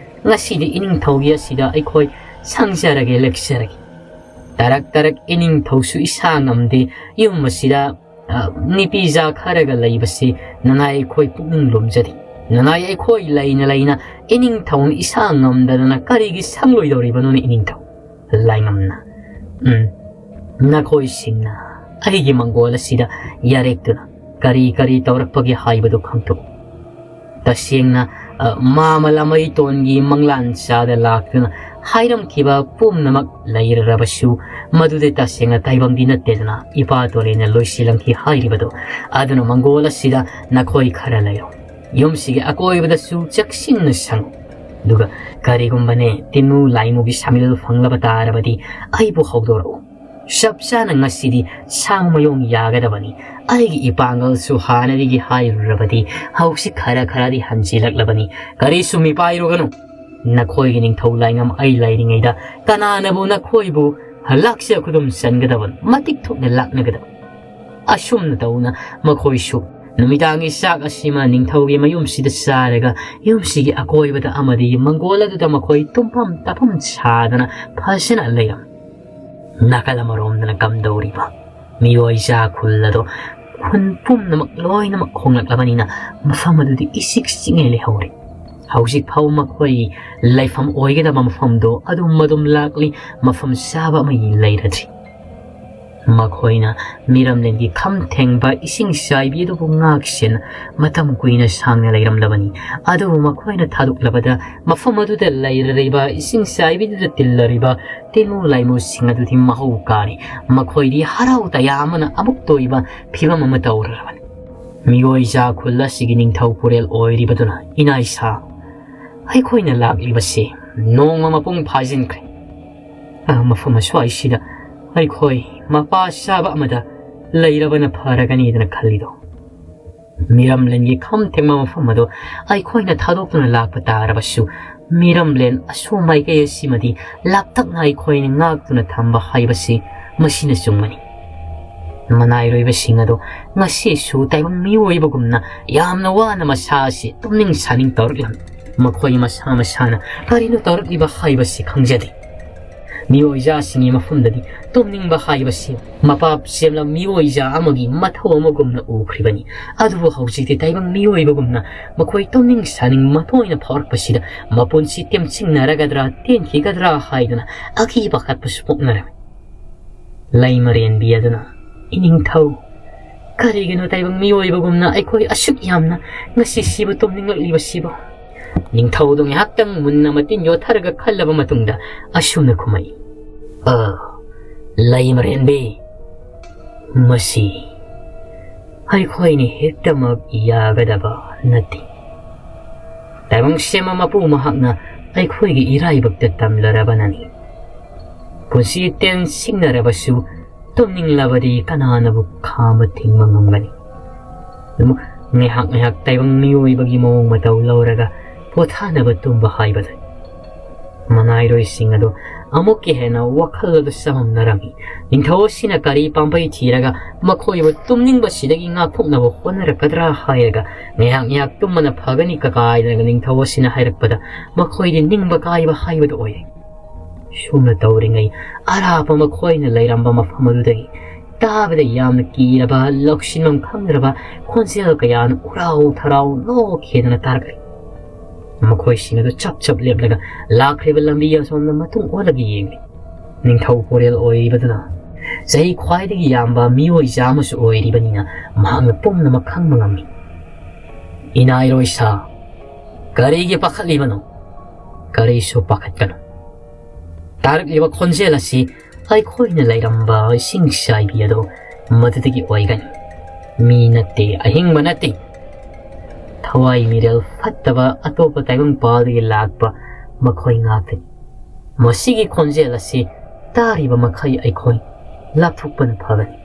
ꯉꯁꯤꯗꯤ ꯏꯅꯤꯡꯊꯧꯒꯤ ꯑꯁꯤꯗ ꯑꯩꯈꯣꯏ ꯁꯪꯖꯔꯒꯦ, ꯂꯦꯛꯆꯔꯒꯦ꯫ ꯇꯔꯛ ꯇꯔꯛ ꯏꯅꯤꯡꯊꯧꯁꯨ ꯏꯁꯥ ꯉꯝꯗꯦ, ꯌꯨꯝ ꯑꯁꯤꯗ, ꯑ, ꯅꯤꯄꯤꯖꯥ ꯈꯔꯒ ꯂꯩꯕꯁꯤ ꯅꯅꯥꯏ ꯑꯩꯈꯣꯏ ꯄꯨꯛꯅꯤꯡ ꯂꯨꯝꯖꯗꯦ꯫ ꯅꯅꯥꯏ ꯑꯩꯈꯣꯏ ꯂꯩꯅ ꯂꯩꯅ ꯏꯅꯤꯡꯊꯧꯅ ꯏꯁꯥ ꯉꯝꯗꯗꯅ ꯀꯔꯤꯒꯤ ꯁꯪꯂꯣꯏꯗꯧꯔꯤꯕꯅꯣꯅꯦ ꯏꯅꯤꯡꯊꯧ?" ꯂꯥꯏꯉꯝꯅ, "ꯎꯝ, ꯅꯈꯣꯏꯁꯤꯡꯅ ꯑꯩꯒꯤ ꯃꯪꯒꯣꯜ ꯑꯁꯤꯗ ꯌꯥꯔꯦꯛꯇꯨꯅ ꯀꯔꯤ ꯀꯔꯤ ꯇꯧꯔꯛꯄꯒꯦ ꯍꯥꯏꯕꯗꯨ ꯈꯪꯗꯣꯛꯎ꯫ ꯇꯁꯦꯡꯅ, ꯑ, ꯃꯥꯃ ꯂꯥꯃꯩꯇꯣꯟꯒꯤ ꯃꯪꯂꯥꯟ ꯆꯥꯗ ꯂꯥꯛꯇꯨꯅ ꯍꯥꯏꯔꯝꯈꯤꯕ ꯄꯨꯝꯅꯃꯛ ꯂꯩꯔꯔꯕꯁꯨ, ꯃꯗꯨꯗꯤ ꯇꯁꯦꯡꯅ ꯇꯥꯏꯕꯪꯗꯤ ꯅꯠꯇꯦꯗꯅ, ꯏꯄꯥ ꯇꯣꯔꯦꯅ ꯂꯣꯏꯁꯤꯜꯂꯝꯈꯤ ꯍꯥꯏꯔꯤꯕꯗꯣ꯫ ꯑꯗꯨꯅ ꯃꯪꯒꯣꯜ ꯑꯁꯤꯗ ꯅꯈꯣꯏ ꯈꯔ ꯂꯩꯔꯣ꯫ ꯌꯨꯝꯁꯤꯒꯤ ꯑꯀꯣꯏꯕꯗꯁꯨ ꯆꯦꯛꯁꯤꯟꯅ ꯁꯪꯉꯨ꯫ ꯑꯗꯨꯒ ꯀꯔꯤꯒꯨꯝꯕꯅꯦ, ꯇꯤꯟꯃꯨ ꯂꯥꯏꯃꯨꯒꯤ ꯁꯥꯃꯤꯜ ꯐꯪꯂꯕ ꯇꯥꯔꯕꯗꯤ ꯑꯩꯕꯨ ꯍꯧꯗꯣꯔꯛꯎ꯫ ꯆꯞ ꯆꯥꯅ ꯉꯁꯤꯗꯤ ꯁꯥꯡ ꯃꯌꯣꯡ ꯌꯥꯒꯗꯕꯅꯤ꯫ ꯑꯩꯒꯤ ꯏꯄꯥꯡꯒꯜꯁꯨ ꯍꯥꯟꯅꯗꯒꯤ ꯍꯥꯏꯔꯨꯔꯕꯗꯤ ꯍꯧꯖꯤꯛ ꯈꯔ ꯈꯔꯗꯤ ꯍꯟꯖꯤꯜꯂꯛꯂꯕꯅꯤ꯫ ꯀꯔꯤꯁꯨ ꯃꯤꯄꯥꯏꯔꯨꯒꯅꯨ꯫ ꯅꯈꯣꯏꯒꯤ ꯅꯤꯡꯊꯧ ꯂꯥꯏꯉꯝ ꯑꯩ ꯂꯩꯔꯤꯉꯩꯗ ꯀꯅꯥꯅꯕꯨ ꯅꯈꯣꯏꯕꯨ ꯂꯥꯛꯆ ꯈꯨꯗꯨꯝ ꯆꯟꯒꯗꯕꯅꯣ? ꯃꯇꯤꯛ ꯊꯣꯛꯅ ꯂꯥꯛꯅꯒꯗꯕꯅꯤ꯫" ꯑꯁꯨꯝꯅ ꯇꯧꯅ ꯃꯈꯣꯏꯁꯨ ꯅꯨꯃꯤꯗꯥꯡꯒꯤ ꯆꯥꯛ ꯑꯁꯤꯃ ꯅꯤꯡꯊꯧꯒꯤ ꯃꯌꯨꯝꯁꯤꯗ ꯆꯥꯔꯒ, ꯌꯨꯝꯁꯤꯒꯤ ꯑꯀꯣꯏꯕꯗ ꯑꯃꯗꯤ ꯃꯪꯒꯣꯜ ꯑꯗꯨꯗ ꯃꯈꯣꯏ ꯇꯨꯝꯐꯝ ꯇꯥꯐꯝ ꯁꯥꯗꯅ ꯐꯖꯅ ꯂꯩꯔꯝꯃꯤ꯫ ꯅꯥꯀꯜ ꯑꯃꯔꯣꯝꯗꯅ ꯀꯝꯗꯧꯔꯤꯕ? ꯃꯤꯑꯣꯏ ꯆꯥ ꯈꯨꯜ ꯑꯗꯣ ꯈꯨꯟ ꯄꯨꯝꯅꯃꯛ ꯂꯣꯏꯅꯃꯛ ꯍꯣꯡꯂꯛꯂꯕꯅꯤꯅ ꯃꯐꯝ ꯑꯗꯨꯗꯤ ꯏꯆꯤꯛ ꯆꯤꯛꯉꯩ ꯂꯩꯍꯧꯔꯦ꯫ ꯍꯧꯖꯤꯛ ꯐꯥꯎ ꯃꯈꯣꯏ ꯂꯩꯐꯝ ꯑꯣꯏꯒꯗꯕ ꯃꯐꯝꯗꯣ ꯑꯗꯨꯝ ꯑꯗꯨꯝ ꯂꯥꯛꯂꯤ, ꯃꯐꯝ ꯆꯥꯕ ꯑꯃ ꯂꯩꯔꯗ꯭ꯔꯤ꯫ ꯃꯈꯣꯏꯅ ꯃꯤꯔꯝꯂꯦꯟꯒꯤ ꯈꯝ ꯊꯦꯡꯕ ꯏꯁꯤꯡ ꯆꯥꯏꯕꯤ ꯑꯗꯨꯕꯨ ꯉꯥꯛ ꯁꯦꯟꯅ ꯃꯇꯝ ꯀꯨꯏꯅ ꯁꯥꯡꯅ ꯂꯩꯔꯝꯂꯕꯅꯤ꯫ ꯑꯗꯨꯕꯨ ꯃꯈꯣꯏꯅ ꯊꯥꯗꯣꯛꯂꯕꯗ ꯃꯐꯝ ꯑꯗꯨꯗ ꯂꯩꯔꯤꯕ ꯏꯁꯤꯡ ꯆꯥꯏꯕꯤꯗꯨꯗ ꯇꯤꯜꯂꯔꯤꯕ ꯇꯤꯜꯂꯨ ꯂꯥꯏꯃꯨꯁꯤꯡ ꯑꯗꯨꯗꯤ ꯃꯍꯧ ꯀꯥꯔꯤ꯫ ꯃꯈꯣꯏꯗꯤ ꯍꯔꯥꯎ ꯇꯌꯥꯝꯕꯅ ꯑꯃꯨꯛꯇ ꯑꯣꯏꯕ ꯐꯤꯕꯝ ꯑꯃ ꯇꯧꯔꯔꯕꯅꯤ꯫ ꯃꯤꯑꯣꯏꯖꯥ ꯈꯨꯜ ꯑꯁꯤꯒꯤ ꯅꯤꯡꯊꯧ ꯄꯨꯔꯦꯜ ꯑꯣꯏꯔꯤꯕꯗꯨꯅ, "ꯏꯅꯥꯏꯁꯥ, ꯑꯩꯈꯣꯏꯅ ꯂꯥꯛꯂꯤꯕꯁꯤ ꯅꯣꯡꯃ ꯃꯄꯨꯡ ꯐꯥꯖꯤꯟꯈ꯭ꯔꯦ꯫ ꯑ, ꯃꯐꯝ ꯑꯁ꯭ꯋꯥꯏꯁꯤꯗ ꯑꯩꯈꯣꯏ ꯃꯄꯥ ꯆꯥꯕ ꯑꯃꯗ ꯂꯩꯔꯕꯅ ꯐꯔꯒꯅꯤꯗꯅ ꯈꯜꯂꯤꯗꯣ꯫ ꯃꯤꯔꯝꯂꯦꯟꯒꯤ ꯈꯝ ꯊꯦꯡꯕ ꯃꯐꯝ ꯑꯗꯨ ꯑꯩꯈꯣꯏꯅ ꯊꯥꯗꯣꯛꯇꯨꯅ ꯂꯥꯛꯄ ꯇꯥꯔꯕꯁꯨ, ꯃꯤꯔꯝꯂꯦꯟ ꯑꯁꯣꯝ ꯃꯥꯏꯀꯩ ꯑꯁꯤꯃꯗꯤ ꯂꯥꯞꯇꯛꯅ ꯑꯩꯈꯣꯏꯅ ꯉꯥꯛꯇꯨꯅ ꯊꯝꯕ ꯍꯥꯏꯕꯁꯤ ꯃꯁꯤꯅ ꯆꯨꯝꯒꯅꯤ꯫ ꯃꯅꯥꯏꯔꯣꯏꯕꯁꯤꯡ ꯑꯗꯨ ꯉꯁꯤꯁꯨ ꯇꯥꯏꯕꯪ ꯃꯤꯑꯣꯏꯕꯒꯨꯝꯅ ꯌꯥꯝꯅ ꯋꯥꯅ ꯃꯁꯥ ꯑꯁꯤ ꯇꯨꯝꯅꯤꯡ ꯁꯥꯅꯤꯡ ꯇꯧꯔꯛꯂꯝꯃꯤ꯫ ꯃꯈꯣꯏ ꯃꯁꯥ ꯃꯁꯥꯅ ꯀꯔꯤꯅꯣ ꯇꯧꯔꯛꯂꯤꯕ ꯍꯥꯏꯕꯁꯤ ꯈꯪꯖꯗꯦ꯫ ꯃꯤꯑꯣꯏꯖꯥꯁꯤꯡꯒꯤ ꯃꯐꯝꯗꯗꯤ ꯇꯨꯝꯅꯤꯡꯕ ꯍꯥꯏꯕꯁꯤ ꯃꯄꯥ ꯁꯦꯝꯂ ꯃꯤꯑꯣꯏꯖꯥ ꯑꯃꯒꯤ ꯃꯊꯧ ꯑꯃꯒꯨꯝꯅ ꯎꯈ꯭ꯔꯤꯕꯅꯤ꯫ ꯑꯗꯨꯕꯨ ꯍꯧꯖꯤꯛꯇꯤ ꯇꯥꯏꯕꯪ ꯃꯤꯑꯣꯏꯕꯒꯨꯝꯅ ꯃꯈꯣꯏ ꯇꯨꯝꯅꯤꯡ ꯁꯥꯅꯤꯡ ꯃꯇꯣꯏꯅ ꯐꯥꯎꯔꯛꯄꯁꯤꯗ ꯃꯄꯨꯟꯁꯤ ꯇꯦꯝꯁꯤꯡꯅꯔꯒꯗ꯭ꯔꯥ, ꯇꯦꯟꯈꯤꯒꯗ꯭ꯔꯥ ꯍꯥꯏꯗꯨꯅ ꯑꯀꯤꯕ ꯈꯠꯄꯁꯨ ꯄꯣꯛꯅꯔꯝꯃꯤ꯫ ꯂꯩꯃꯔꯦꯟꯕꯤ ꯑꯗꯨꯅ, "ꯏꯅꯤꯡꯊꯧ, ꯀꯔꯤꯒꯤꯅꯣ ꯇꯥꯏꯕꯪ ꯃꯤꯑꯣꯏꯕꯒꯨꯝꯅ ꯑꯩꯈꯣꯏ ꯑꯁꯨꯛ ꯌꯥꯝꯅ ꯉꯁꯤꯁꯤꯕꯨ ꯇꯨꯝꯅꯤꯡꯂꯛꯂꯤꯕꯁꯤꯕꯣ?" ꯅꯤꯡꯊꯧꯗꯨ ꯉꯥꯏꯍꯥꯛꯇꯪ ꯃꯨꯟꯅ ꯃꯇꯤꯟ ꯌꯣꯠꯊꯔꯒ ꯈꯜꯂꯕ ꯃꯇꯨꯡꯗ ꯑꯁꯨꯝꯅ ꯈꯨꯝꯃꯛꯏ, "ꯑ, ꯂꯩꯃꯔꯦꯟꯕꯤ, ꯃꯁꯤ ꯑꯩꯈꯣꯏꯅ ꯍꯦꯛꯇꯃꯛ ꯌꯥꯒꯗꯕ ꯅꯠꯇꯦ꯫ ꯇꯥꯏꯕꯪ ꯁꯦꯝꯕ ꯃꯄꯨ ꯃꯍꯥꯛꯅ ꯑꯩꯈꯣꯏꯒꯤ ꯏꯔꯥꯏꯕꯛꯇ ꯇꯝꯂꯔꯕꯅꯅꯤ꯫ ꯄꯨꯟꯁꯤ ꯇꯦꯟꯁꯤꯡꯅꯔꯕꯁꯨ ꯇꯨꯝꯅꯤꯡꯂꯕꯗꯤ ꯀꯅꯥꯅꯕꯨ ꯈꯥꯝꯕ ꯊꯤꯡꯕ ꯉꯝꯒꯅꯤ? ꯑꯗꯨꯝ ꯉꯥꯏꯍꯥꯛ ꯉꯥꯏꯍꯥꯛ ꯇꯥꯏꯕꯪ ꯃꯤꯑꯣꯏꯕꯒꯤ ꯃꯑꯣꯡ ꯃꯇꯧ ꯂꯧꯔꯒ ꯄꯣꯊꯥꯅꯕ ꯇꯨꯝꯕ ꯍꯥꯏꯕꯗꯨꯅꯤ꯫" ꯃꯅꯥꯏꯔꯣꯏꯁꯤꯡ ꯑꯗꯨ ꯑꯃꯨꯛꯀ ꯍꯦꯟꯅ ꯋꯥꯈꯜ ꯑꯗꯨ ꯆꯃꯝꯅꯔꯝꯃꯤ꯫ ꯅꯤꯡꯊꯧ ꯑꯁꯤꯅ ꯀꯔꯤ ꯄꯥꯝꯕꯩ ꯊꯤꯔꯒ ꯃꯈꯣꯏꯕꯨ ꯇꯨꯝꯅꯤꯡꯕꯁꯤꯗꯒꯤ ꯉꯥꯛꯊꯣꯛꯅꯕ ꯍꯣꯠꯅꯔꯛꯀꯗ꯭ꯔꯥ ꯍꯥꯏꯔꯒ, "ꯉꯥꯏꯍꯥꯛ ꯉꯥꯏꯍꯥꯛ ꯇꯨꯝꯕꯅ ꯐꯒꯅꯤ ꯀꯀꯥ" ꯍꯥꯏꯗꯅ ꯅꯤꯡꯊꯧ ꯑꯁꯤꯅ ꯍꯥꯏꯔꯛꯄꯗ ꯃꯈꯣꯏꯗꯤ ꯅꯤꯡꯕ ꯀꯥꯏꯕ ꯍꯥꯏꯕꯗꯨ ꯑꯣꯏꯔꯦ꯫ ꯁꯨꯝꯅ ꯇꯧꯔꯤꯉꯩ ꯑꯔꯥꯞꯄ ꯃꯈꯣꯏꯅ ꯂꯩꯔꯝꯕ ꯃꯐꯝ ꯑꯗꯨꯗꯒꯤ ꯇꯥꯕꯗ ꯌꯥꯝꯅ ꯀꯤꯔꯕ, ꯂꯧꯁꯤꯟꯐꯝ ꯈꯪꯗ꯭ꯔꯕ ꯈꯣꯟꯖꯦꯜ ꯀꯌꯥꯅ ꯎꯔꯥꯎ ꯊꯔꯥꯎ ꯅꯣꯛꯈꯤꯗꯅ ꯇꯥꯔꯛꯂꯤ꯫ ꯃꯈꯣꯏꯁꯤꯡ ꯑꯗꯨ ꯆꯞ ꯆꯞ ꯂꯦꯞꯂꯒ ꯂꯥꯛꯈ꯭ꯔꯤꯕ ꯂꯝꯕꯤ ꯑꯁꯣꯝꯗ ꯃꯇꯨꯡ ꯑꯣꯜꯂꯒ ꯌꯦꯡꯂꯤ꯫ ꯅꯤꯡꯊꯧ ꯄꯨꯔꯦꯜ ꯑꯣꯏꯔꯤꯕꯗꯨꯅ ꯆꯍꯤ ꯈ꯭ꯋꯥꯏꯗꯒꯤ ꯌꯥꯝꯕ ꯃꯤꯑꯣꯏꯖꯥ ꯑꯃꯁꯨ ꯑꯣꯏꯔꯤꯕꯅꯤꯅ ꯃꯍꯥꯛꯅ ꯄꯨꯝꯅꯃꯛ ꯈꯪꯕ ꯉꯝꯃꯤ꯫ "ꯏꯅꯥꯏꯔꯣꯏ ꯁꯥ, ꯀꯔꯤꯒꯤ ꯄꯥꯈꯠꯂꯤꯕꯅꯣ? ꯀꯔꯤꯁꯨ ꯄꯥꯈꯠꯀꯅꯨ꯫ ꯇꯥꯔꯛꯂꯤꯕ ꯈꯣꯟꯖꯦꯜ ꯑꯁꯤ ꯑꯩꯈꯣꯏꯅ ꯂꯩꯔꯝꯕ ꯏꯁꯤꯡ ꯆꯥꯏꯕꯤ ꯑꯗꯣ ꯃꯗꯨꯗꯒꯤ ꯑꯣꯏꯒꯅꯤ꯫ ꯃꯤ ꯅꯠꯇꯦ, ꯑꯍꯤꯡꯕ ꯅꯠꯇꯦ꯫ ꯊꯋꯥꯏ ꯃꯤꯔꯦꯜ ꯐꯠꯇꯕ ꯑꯇꯣꯞꯄ ꯇꯥꯏꯕꯪꯄꯥꯜꯗꯒꯤ ꯂꯥꯛꯄ ꯃꯈꯣꯏ ꯉꯥꯛꯇꯅꯤ꯫ ꯃꯁꯤꯒꯤ ꯈꯣꯟꯖꯦꯜ ꯑꯁꯤ ꯇꯥꯔꯤꯕ ꯃꯈꯩ ꯑꯩꯈꯣꯏ ꯂꯥꯞꯊꯣꯛꯄꯅ ꯐꯒꯅꯤ꯫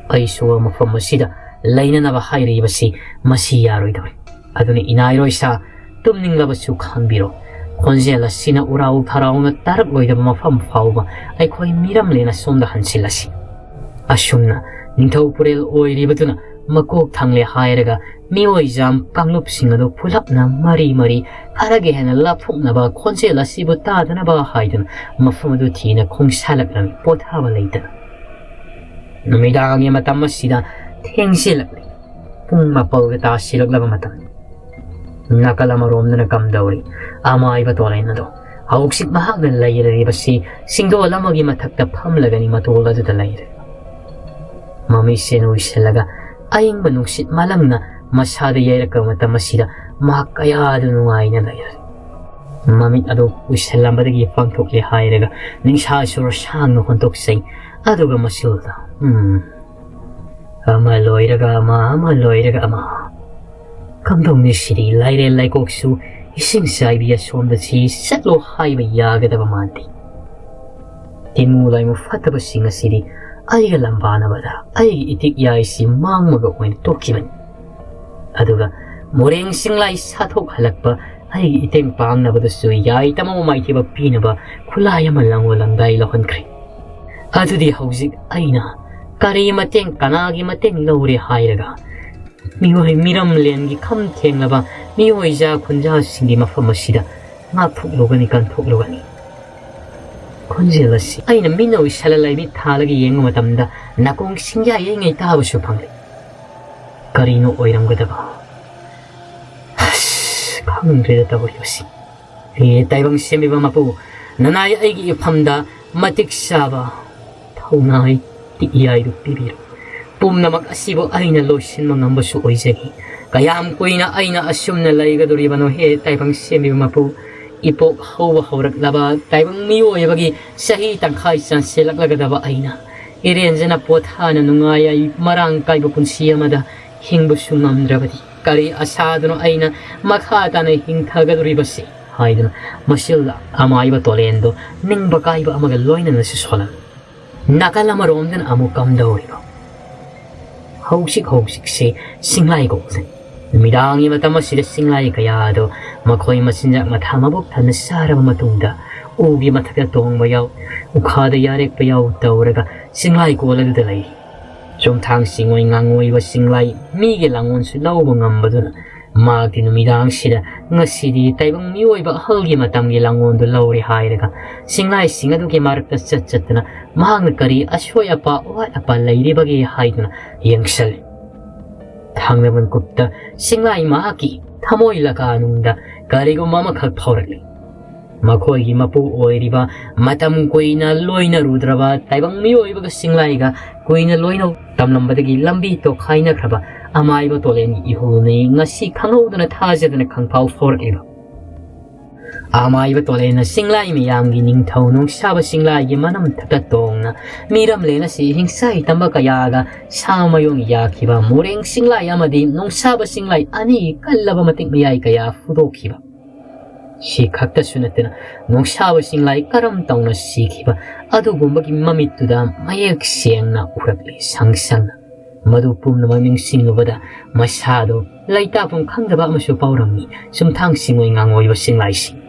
ꯑꯩꯁꯨ ꯃꯐꯝ ꯑꯁꯤꯗ ꯂꯩꯅꯅꯕ ꯍꯥꯏꯔꯤꯕꯁꯤ ꯃꯁꯤ ꯌꯥꯔꯣꯏꯗꯧꯔꯤ꯫ ꯑꯗꯨꯅ ꯏꯅꯥꯏꯔꯣꯏ ꯁꯥ, ꯇꯨꯝꯅꯤꯡꯂꯕꯁꯨ ꯈꯥꯡꯕꯤꯔꯣ꯫ ꯈꯣꯟꯖꯦꯜ ꯑꯁꯤꯅ ꯎꯔꯥꯎ ꯊꯔꯥꯎꯅ ꯇꯥꯔꯛꯂꯣꯏꯗꯕ ꯃꯐꯝ ꯐꯥꯎꯕ ꯑꯩꯈꯣꯏ ꯃꯤꯔꯝꯂꯦꯟ ꯑꯁꯣꯝꯗ ꯍꯟꯁꯤꯜꯂꯁꯤ꯫" ꯑꯁꯨꯝꯅ ꯅꯤꯡꯊꯧ ꯄꯨꯔꯦꯜ ꯑꯣꯏꯔꯤꯕꯗꯨꯅ ꯃꯀꯣꯛ ꯊꯪꯂꯦ ꯍꯥꯏꯔꯒ ꯃꯤꯑꯣꯏꯖꯥꯝ ꯀꯥꯡꯂꯨꯞꯁꯤꯡ ꯑꯗꯨ ꯄꯨꯂꯞꯅ ꯃꯔꯤ ꯃꯔꯤ ꯈꯔꯒ ꯍꯦꯟꯅ ꯂꯥꯞꯊꯣꯛꯅꯕ ꯈꯣꯟꯖꯦꯜ ꯑꯁꯤꯕꯨ ꯇꯥꯗꯅꯕ ꯍꯥꯏꯗꯨꯅ ꯃꯐꯝ ꯑꯗꯨ ꯊꯤꯅ ꯈꯣꯡꯁꯥꯜꯂꯛꯂꯝꯃꯤ, ꯄꯣꯊꯥꯕ ꯂꯩꯇꯅ꯫ ꯅꯨꯃꯤꯗꯥꯡꯒꯤ ꯃꯇꯝ ꯑꯁꯤꯗ ꯊꯦꯡꯖꯤꯜꯂꯛꯂꯤ꯫ ꯄꯨꯡ ꯃꯥꯄꯜꯒ ꯇꯥꯁꯤꯜꯂꯛꯂꯕ ꯃꯇꯝꯅꯤ꯫ ꯅꯥꯀꯜ ꯑꯃꯔꯣꯝꯗꯅ ꯀꯝꯗꯧꯔꯤ? ꯑꯃꯥꯏꯕ ꯇꯣꯂꯦꯟ ꯑꯗꯣ ꯍꯧꯖꯤꯛ ꯃꯍꯥꯛꯅ ꯂꯩꯔꯤꯕꯁꯤ ꯁꯤꯡꯗꯣꯜ ꯑꯃꯒꯤ ꯃꯊꯛꯇ ꯐꯝꯂꯒꯅꯤ, ꯃꯇꯣꯜ ꯑꯗꯨꯗ ꯂꯩꯔꯦ꯫ ꯃꯃꯤꯠꯁꯦ ꯎꯏꯁꯤꯜꯂꯒ ꯑꯏꯪꯕ ꯅꯨꯡꯁꯤꯠ ꯃꯥꯂꯪꯅ ꯃꯁꯥꯗ ꯌꯩꯔꯛꯄ ꯃꯇꯝ ꯑꯁꯤꯗ ꯃꯍꯥꯛ ꯀꯌꯥꯗ ꯅꯨꯡꯉꯥꯏꯅ ꯂꯩꯔꯦ꯫ ꯃꯃꯤꯠ ꯑꯗꯨ ꯎꯏꯁꯤꯜꯂꯝꯕꯗꯒꯤ ꯄꯥꯡꯊꯣꯛꯂꯦ ꯍꯥꯏꯔꯒ ꯅꯤꯡꯁꯥ ꯁꯣꯔ ꯁꯥꯡꯅ ꯍꯣꯟꯗꯣꯛꯆꯩ꯫ ꯑꯗꯨꯒ ꯃꯁꯨꯜꯗ, ꯎꯝ, ꯑꯃ ꯂꯣꯏꯔꯒ ꯑꯃ, ꯑꯃ ꯂꯣꯏꯔꯒ ꯑꯃ꯫ ꯀꯝꯗꯧꯅꯤ ꯁꯤꯗꯤ? ꯂꯥꯏꯔꯦꯜ ꯂꯩꯀꯣꯛꯁꯨ ꯏꯁꯤꯡ ꯆꯥꯏꯕꯤ ꯑꯁꯣꯝꯗ ꯁꯤ ꯆꯠꯂꯣ ꯍꯥꯏꯕ ꯌꯥꯒꯗꯕ ꯃꯥꯟꯗꯦ꯫ ꯇꯤꯃꯨ ꯂꯥꯏꯃꯨ ꯐꯠꯇꯕꯁꯤꯡ ꯑꯁꯤꯗꯤ ꯑꯩꯒ ꯂꯝꯕꯥꯅꯕꯗ ꯑꯩꯒꯤ ꯏꯇꯤꯛ ꯌꯥꯏꯁꯤ ꯃꯥꯡꯕꯒ ꯑꯣꯏꯅ ꯇꯣꯛꯈꯤꯕꯅꯤ꯫ ꯑꯗꯨꯒ ꯃꯣꯔꯦꯡ ꯆꯤꯡꯂꯥꯏ ꯁꯥꯊꯣꯛꯍꯜꯂꯛꯄ ꯑꯩꯒꯤ ꯏꯇꯦꯡ ꯄꯥꯡꯅꯕꯗꯁꯨ ꯌꯥꯏ ꯇꯃꯧ ꯃꯥꯏꯊꯤꯕ ꯄꯤꯅꯕ ꯈꯨꯠꯂꯥꯏ ꯑꯃ ꯂꯪꯉꯣ ꯂꯪꯗꯥꯏ ꯂꯧꯍꯟꯈ꯭ꯔꯦ꯫ ꯑꯗꯨꯗꯤ ꯍꯧꯖꯤꯛ ꯑꯩꯅ ꯀꯔꯤ ꯃꯇꯦꯡ, ꯀꯅꯥꯒꯤ ꯃꯇꯦꯡ ꯂꯧꯔꯦ ꯍꯥꯏꯔꯒ ꯃꯤꯑꯣꯏ ꯃꯤꯔꯝꯂꯦꯟꯒꯤ ꯈꯝ ꯊꯦꯡꯂꯕ ꯃꯤꯑꯣꯏꯖꯥ ꯈꯨꯟꯖꯥꯁꯤꯡꯒꯤ ꯃꯐꯝ ꯑꯁꯤꯗ ꯉꯥꯛꯊꯣꯛꯂꯨꯒꯅꯤ, ꯀꯟꯊꯣꯛꯂꯨꯒꯅꯤ? ꯈꯣꯟꯖꯦꯜ ꯑꯁꯤ ꯑꯩꯅ ꯃꯤꯠꯅ ꯎꯏꯁꯜꯂ ꯂꯩꯃꯤꯠ ꯊꯥꯜꯂꯒ ꯌꯦꯡꯕ ꯃꯇꯝꯗ ꯅꯥꯀꯣꯡ ꯁꯤꯡꯌꯥ ꯌꯩꯉꯩ ꯇꯥꯕꯁꯨ ꯐꯪꯂꯦ꯫ ꯀꯔꯤꯅꯣ ꯑꯣꯏꯔꯝꯒꯗꯕ? ꯑꯁ, ꯈꯪꯗ꯭ꯔꯦꯗ ꯇꯧꯔꯤꯕꯁꯤ꯫ ꯍꯦ ꯇꯥꯏꯕꯪ ꯁꯦꯝꯕꯤꯕ ꯃꯄꯨ, ꯅꯅꯥꯏ ꯑꯩꯒꯤ ꯏꯐꯝꯗ ꯃꯇꯤꯛ ꯆꯥꯕ ꯊꯧꯅꯥ ꯇꯤꯛꯌꯥꯏꯗꯨ ꯄꯤꯕꯤꯔꯣ꯫ ꯄꯨꯝꯅꯃꯛ ꯑꯁꯤꯕꯨ ꯑꯩꯅ ꯂꯣꯏꯁꯤꯟꯕ ꯉꯝꯕꯁꯨ ꯑꯣꯏꯖꯒꯦ꯫ ꯀꯌꯥꯝ ꯀꯨꯏꯅ ꯑꯩꯅ ꯑꯁꯨꯝꯅ ꯂꯩꯒꯗꯧꯔꯤꯕꯅꯣ, ꯍꯦ ꯇꯥꯏꯕꯪ ꯁꯦꯝꯕꯤꯕ ꯃꯄꯨ? ꯏꯄꯣꯛ ꯍꯧꯕ ꯍꯧꯔꯛꯂꯕ ꯇꯥꯏꯕꯪ ꯃꯤꯑꯣꯏꯕꯒꯤ ꯆꯍꯤ ꯇꯪꯈꯥꯏ ꯆꯟꯁꯤꯜꯂꯛꯂꯒꯗꯕ ꯑꯩꯅ ꯏꯔꯦꯟꯖꯅ ꯄꯣꯊꯥꯅ ꯅꯨꯡꯉꯥꯏ ꯌꯥꯏ ꯃꯔꯥꯡ ꯀꯥꯏꯕ ꯄꯨꯟꯁꯤ ꯑꯃꯗ ꯍꯤꯡꯕꯁꯨ ꯉꯝꯗ꯭ꯔꯕꯗꯤ ꯀꯔꯤ ꯑꯁꯥꯗꯨꯅ ꯑꯩꯅ ꯃꯈꯥ ꯇꯥꯅ ꯍꯤꯡꯊꯒꯗꯧꯔꯤꯕꯁꯤ? ꯍꯥꯏꯗꯨꯅ ꯃꯁꯤꯜꯗ ꯑꯃꯥꯏꯕ ꯇꯣꯂꯦꯟꯗꯣ ꯅꯤꯡꯕ ꯀꯥꯏꯕ ꯑꯃꯒ ꯂꯣꯏꯅꯅꯁꯨ ꯁꯣꯜꯂꯝꯃꯤ꯫ ꯅꯥꯀꯜ ꯑꯃꯔꯣꯝꯗꯅ ꯑꯃꯨꯛ ꯀꯝꯗꯧꯔꯤꯕ? ꯍꯧꯖꯤꯛ ꯍꯧꯖꯤꯛꯁꯦ ꯆꯤꯡꯂꯥꯏ ꯀꯧꯕꯁꯦ ꯅꯨꯃꯤꯗꯥꯡꯒꯤ ꯃꯇꯝ ꯑꯁꯤꯗ ꯆꯤꯡꯂꯥꯏ ꯀꯌꯥ ꯑꯗꯨ ꯃꯈꯣꯏ ꯃꯆꯤꯟꯖꯥꯛ ꯃꯊꯥ ꯃꯕꯨꯛ ꯊꯟꯅ ꯆꯥꯔꯕ ꯃꯇꯨꯡꯗ ꯎꯒꯤ ꯃꯊꯛꯇ ꯇꯣꯡꯕ ꯌꯥꯎ, ꯎꯈꯥꯗ ꯌꯥꯔꯦꯛꯄ ꯌꯥꯎ ꯇꯧꯔꯒ ꯆꯤꯡꯂꯥꯏ ꯀꯣꯜ ꯑꯗꯨꯗ ꯂꯩ꯫ ꯆꯨꯝꯊꯥꯡ ꯆꯤꯡꯉꯣꯏ ꯉꯥꯡꯉꯣꯏꯕ ꯆꯤꯡꯂꯥꯏ ꯃꯤꯒꯤ ꯂꯥꯡꯑꯣꯟꯁꯨ ꯂꯧꯕ ꯉꯝꯕꯗꯨꯅ ꯃꯍꯥꯛꯇꯤ ꯅꯨꯃꯤꯗꯥꯡꯁꯤꯗ ꯉꯁꯤꯗꯤ ꯇꯥꯏꯕꯪ ꯃꯤꯑꯣꯏꯕ ꯑꯍꯜꯒꯤ ꯃꯇꯝꯒꯤ ꯂꯥꯡꯑꯣꯟꯗꯨ ꯂꯧꯔꯦ ꯍꯥꯏꯔꯒ ꯆꯤꯡꯂꯥꯏꯁꯤꯡ ꯑꯗꯨꯒꯤ ꯃꯔꯛꯇ ꯆꯠ ꯆꯠꯇꯅ ꯃꯍꯥꯛꯅ ꯀꯔꯤ ꯑꯁꯣꯏ ꯑꯄꯥ ꯑꯋꯥꯠ ꯑꯄꯥ ꯂꯩꯔꯤꯕꯒꯦ ꯍꯥꯏꯗꯨꯅ ꯌꯦꯡꯁꯜꯂꯤ꯫ ꯊꯥꯡꯅꯕ ꯀꯨꯞꯇ ꯆꯤꯡꯂꯥꯏ ꯃꯍꯥꯛꯀꯤ ꯊꯃꯣꯏ ꯂꯀꯥꯅꯨꯡꯗ ꯀꯔꯤꯒꯨꯝꯕ ꯑꯃꯈꯛ ꯐꯥꯎꯔꯛꯂꯤ꯫ ꯃꯈꯣꯏꯒꯤ ꯃꯄꯨ ꯑꯣꯏꯔꯤꯕ ꯃꯇꯝ ꯀꯨꯏꯅ ꯂꯣꯏꯅꯔꯨꯗ꯭ꯔꯕ ꯇꯥꯏꯕꯪ ꯃꯤꯑꯣꯏꯕꯒ ꯆꯤꯡꯂꯥꯏꯒ ꯀꯨꯏꯅ ꯂꯣꯏꯅ ꯇꯝꯂꯝꯕꯗꯒꯤ ꯂꯝꯕꯤ ꯇꯣꯈꯥꯏꯅꯈ꯭ꯔꯕ ꯑꯃꯥꯏꯕ ꯇꯣꯂꯦꯟꯒꯤ ꯏꯍꯨꯜꯅꯤ ꯉꯁꯤ ꯈꯪꯍꯧꯗꯅ ꯊꯥꯖꯗꯅ ꯈꯪꯐꯥꯎ ꯐꯥꯎꯔꯛꯂꯤꯕ꯫ ꯑꯃꯥꯏꯕ ꯇꯣꯂꯦꯟꯅ ꯆꯤꯡꯂꯥꯏ ꯃꯤꯌꯥꯝꯒꯤ ꯅꯤꯡꯊꯧ ꯅꯨꯡꯁꯥꯕ ꯆꯤꯡꯂꯥꯏꯒꯤ ꯃꯅꯝ ꯊꯛꯇ ꯇꯣꯡꯅ ꯃꯤꯔꯝꯂꯦꯟ ꯑꯁꯤ ꯍꯤꯡꯆꯥꯏ ꯇꯝꯕ ꯀꯌꯥꯒ ꯁꯥ ꯃꯌꯣꯡ ꯌꯥꯈꯤꯕ ꯃꯣꯔꯦꯡ ꯆꯤꯡꯂꯥꯏ ꯑꯃꯗꯤ ꯅꯨꯡꯁꯥꯕ ꯆꯤꯡꯂꯥꯏ ꯑꯅꯤ ꯀꯜꯂꯕ ꯃꯇꯤꯛ ꯃꯌꯥꯏ ꯀꯌꯥ ꯐꯨꯗꯣꯛꯈꯤꯕ꯫ ꯁꯤ ꯈꯛꯇꯁꯨ ꯅꯠꯇꯅ ꯅꯨꯡꯁꯥꯕ ꯆꯤꯡꯂꯥꯏ ꯀꯔꯝ ꯇꯧꯅ ꯁꯤꯈꯤꯕ ꯑꯗꯨꯒꯨꯝꯕꯒꯤ ꯃꯃꯤꯠꯇꯨꯗ ꯃꯌꯦꯛ ꯁꯦꯡꯅ ꯎꯔꯛꯂꯤ ꯁꯪ ꯁꯪꯅ꯫ ꯃꯗꯨ ꯄꯨꯝꯅꯃꯛ ꯅꯤꯡꯁꯤꯡꯂꯨꯕꯗ ꯃꯁꯥꯗꯣ ꯂꯩꯇꯥꯐꯝ ꯈꯪꯗꯕ ꯑꯃꯁꯨ ꯐꯥꯎꯔꯝꯃꯤ ꯆꯨꯝꯊꯥꯡ ꯆꯤꯡꯉꯣꯏ ꯉꯥꯡꯉꯣꯏꯕ ꯆꯤꯡꯂꯥꯏꯁꯤꯡ꯫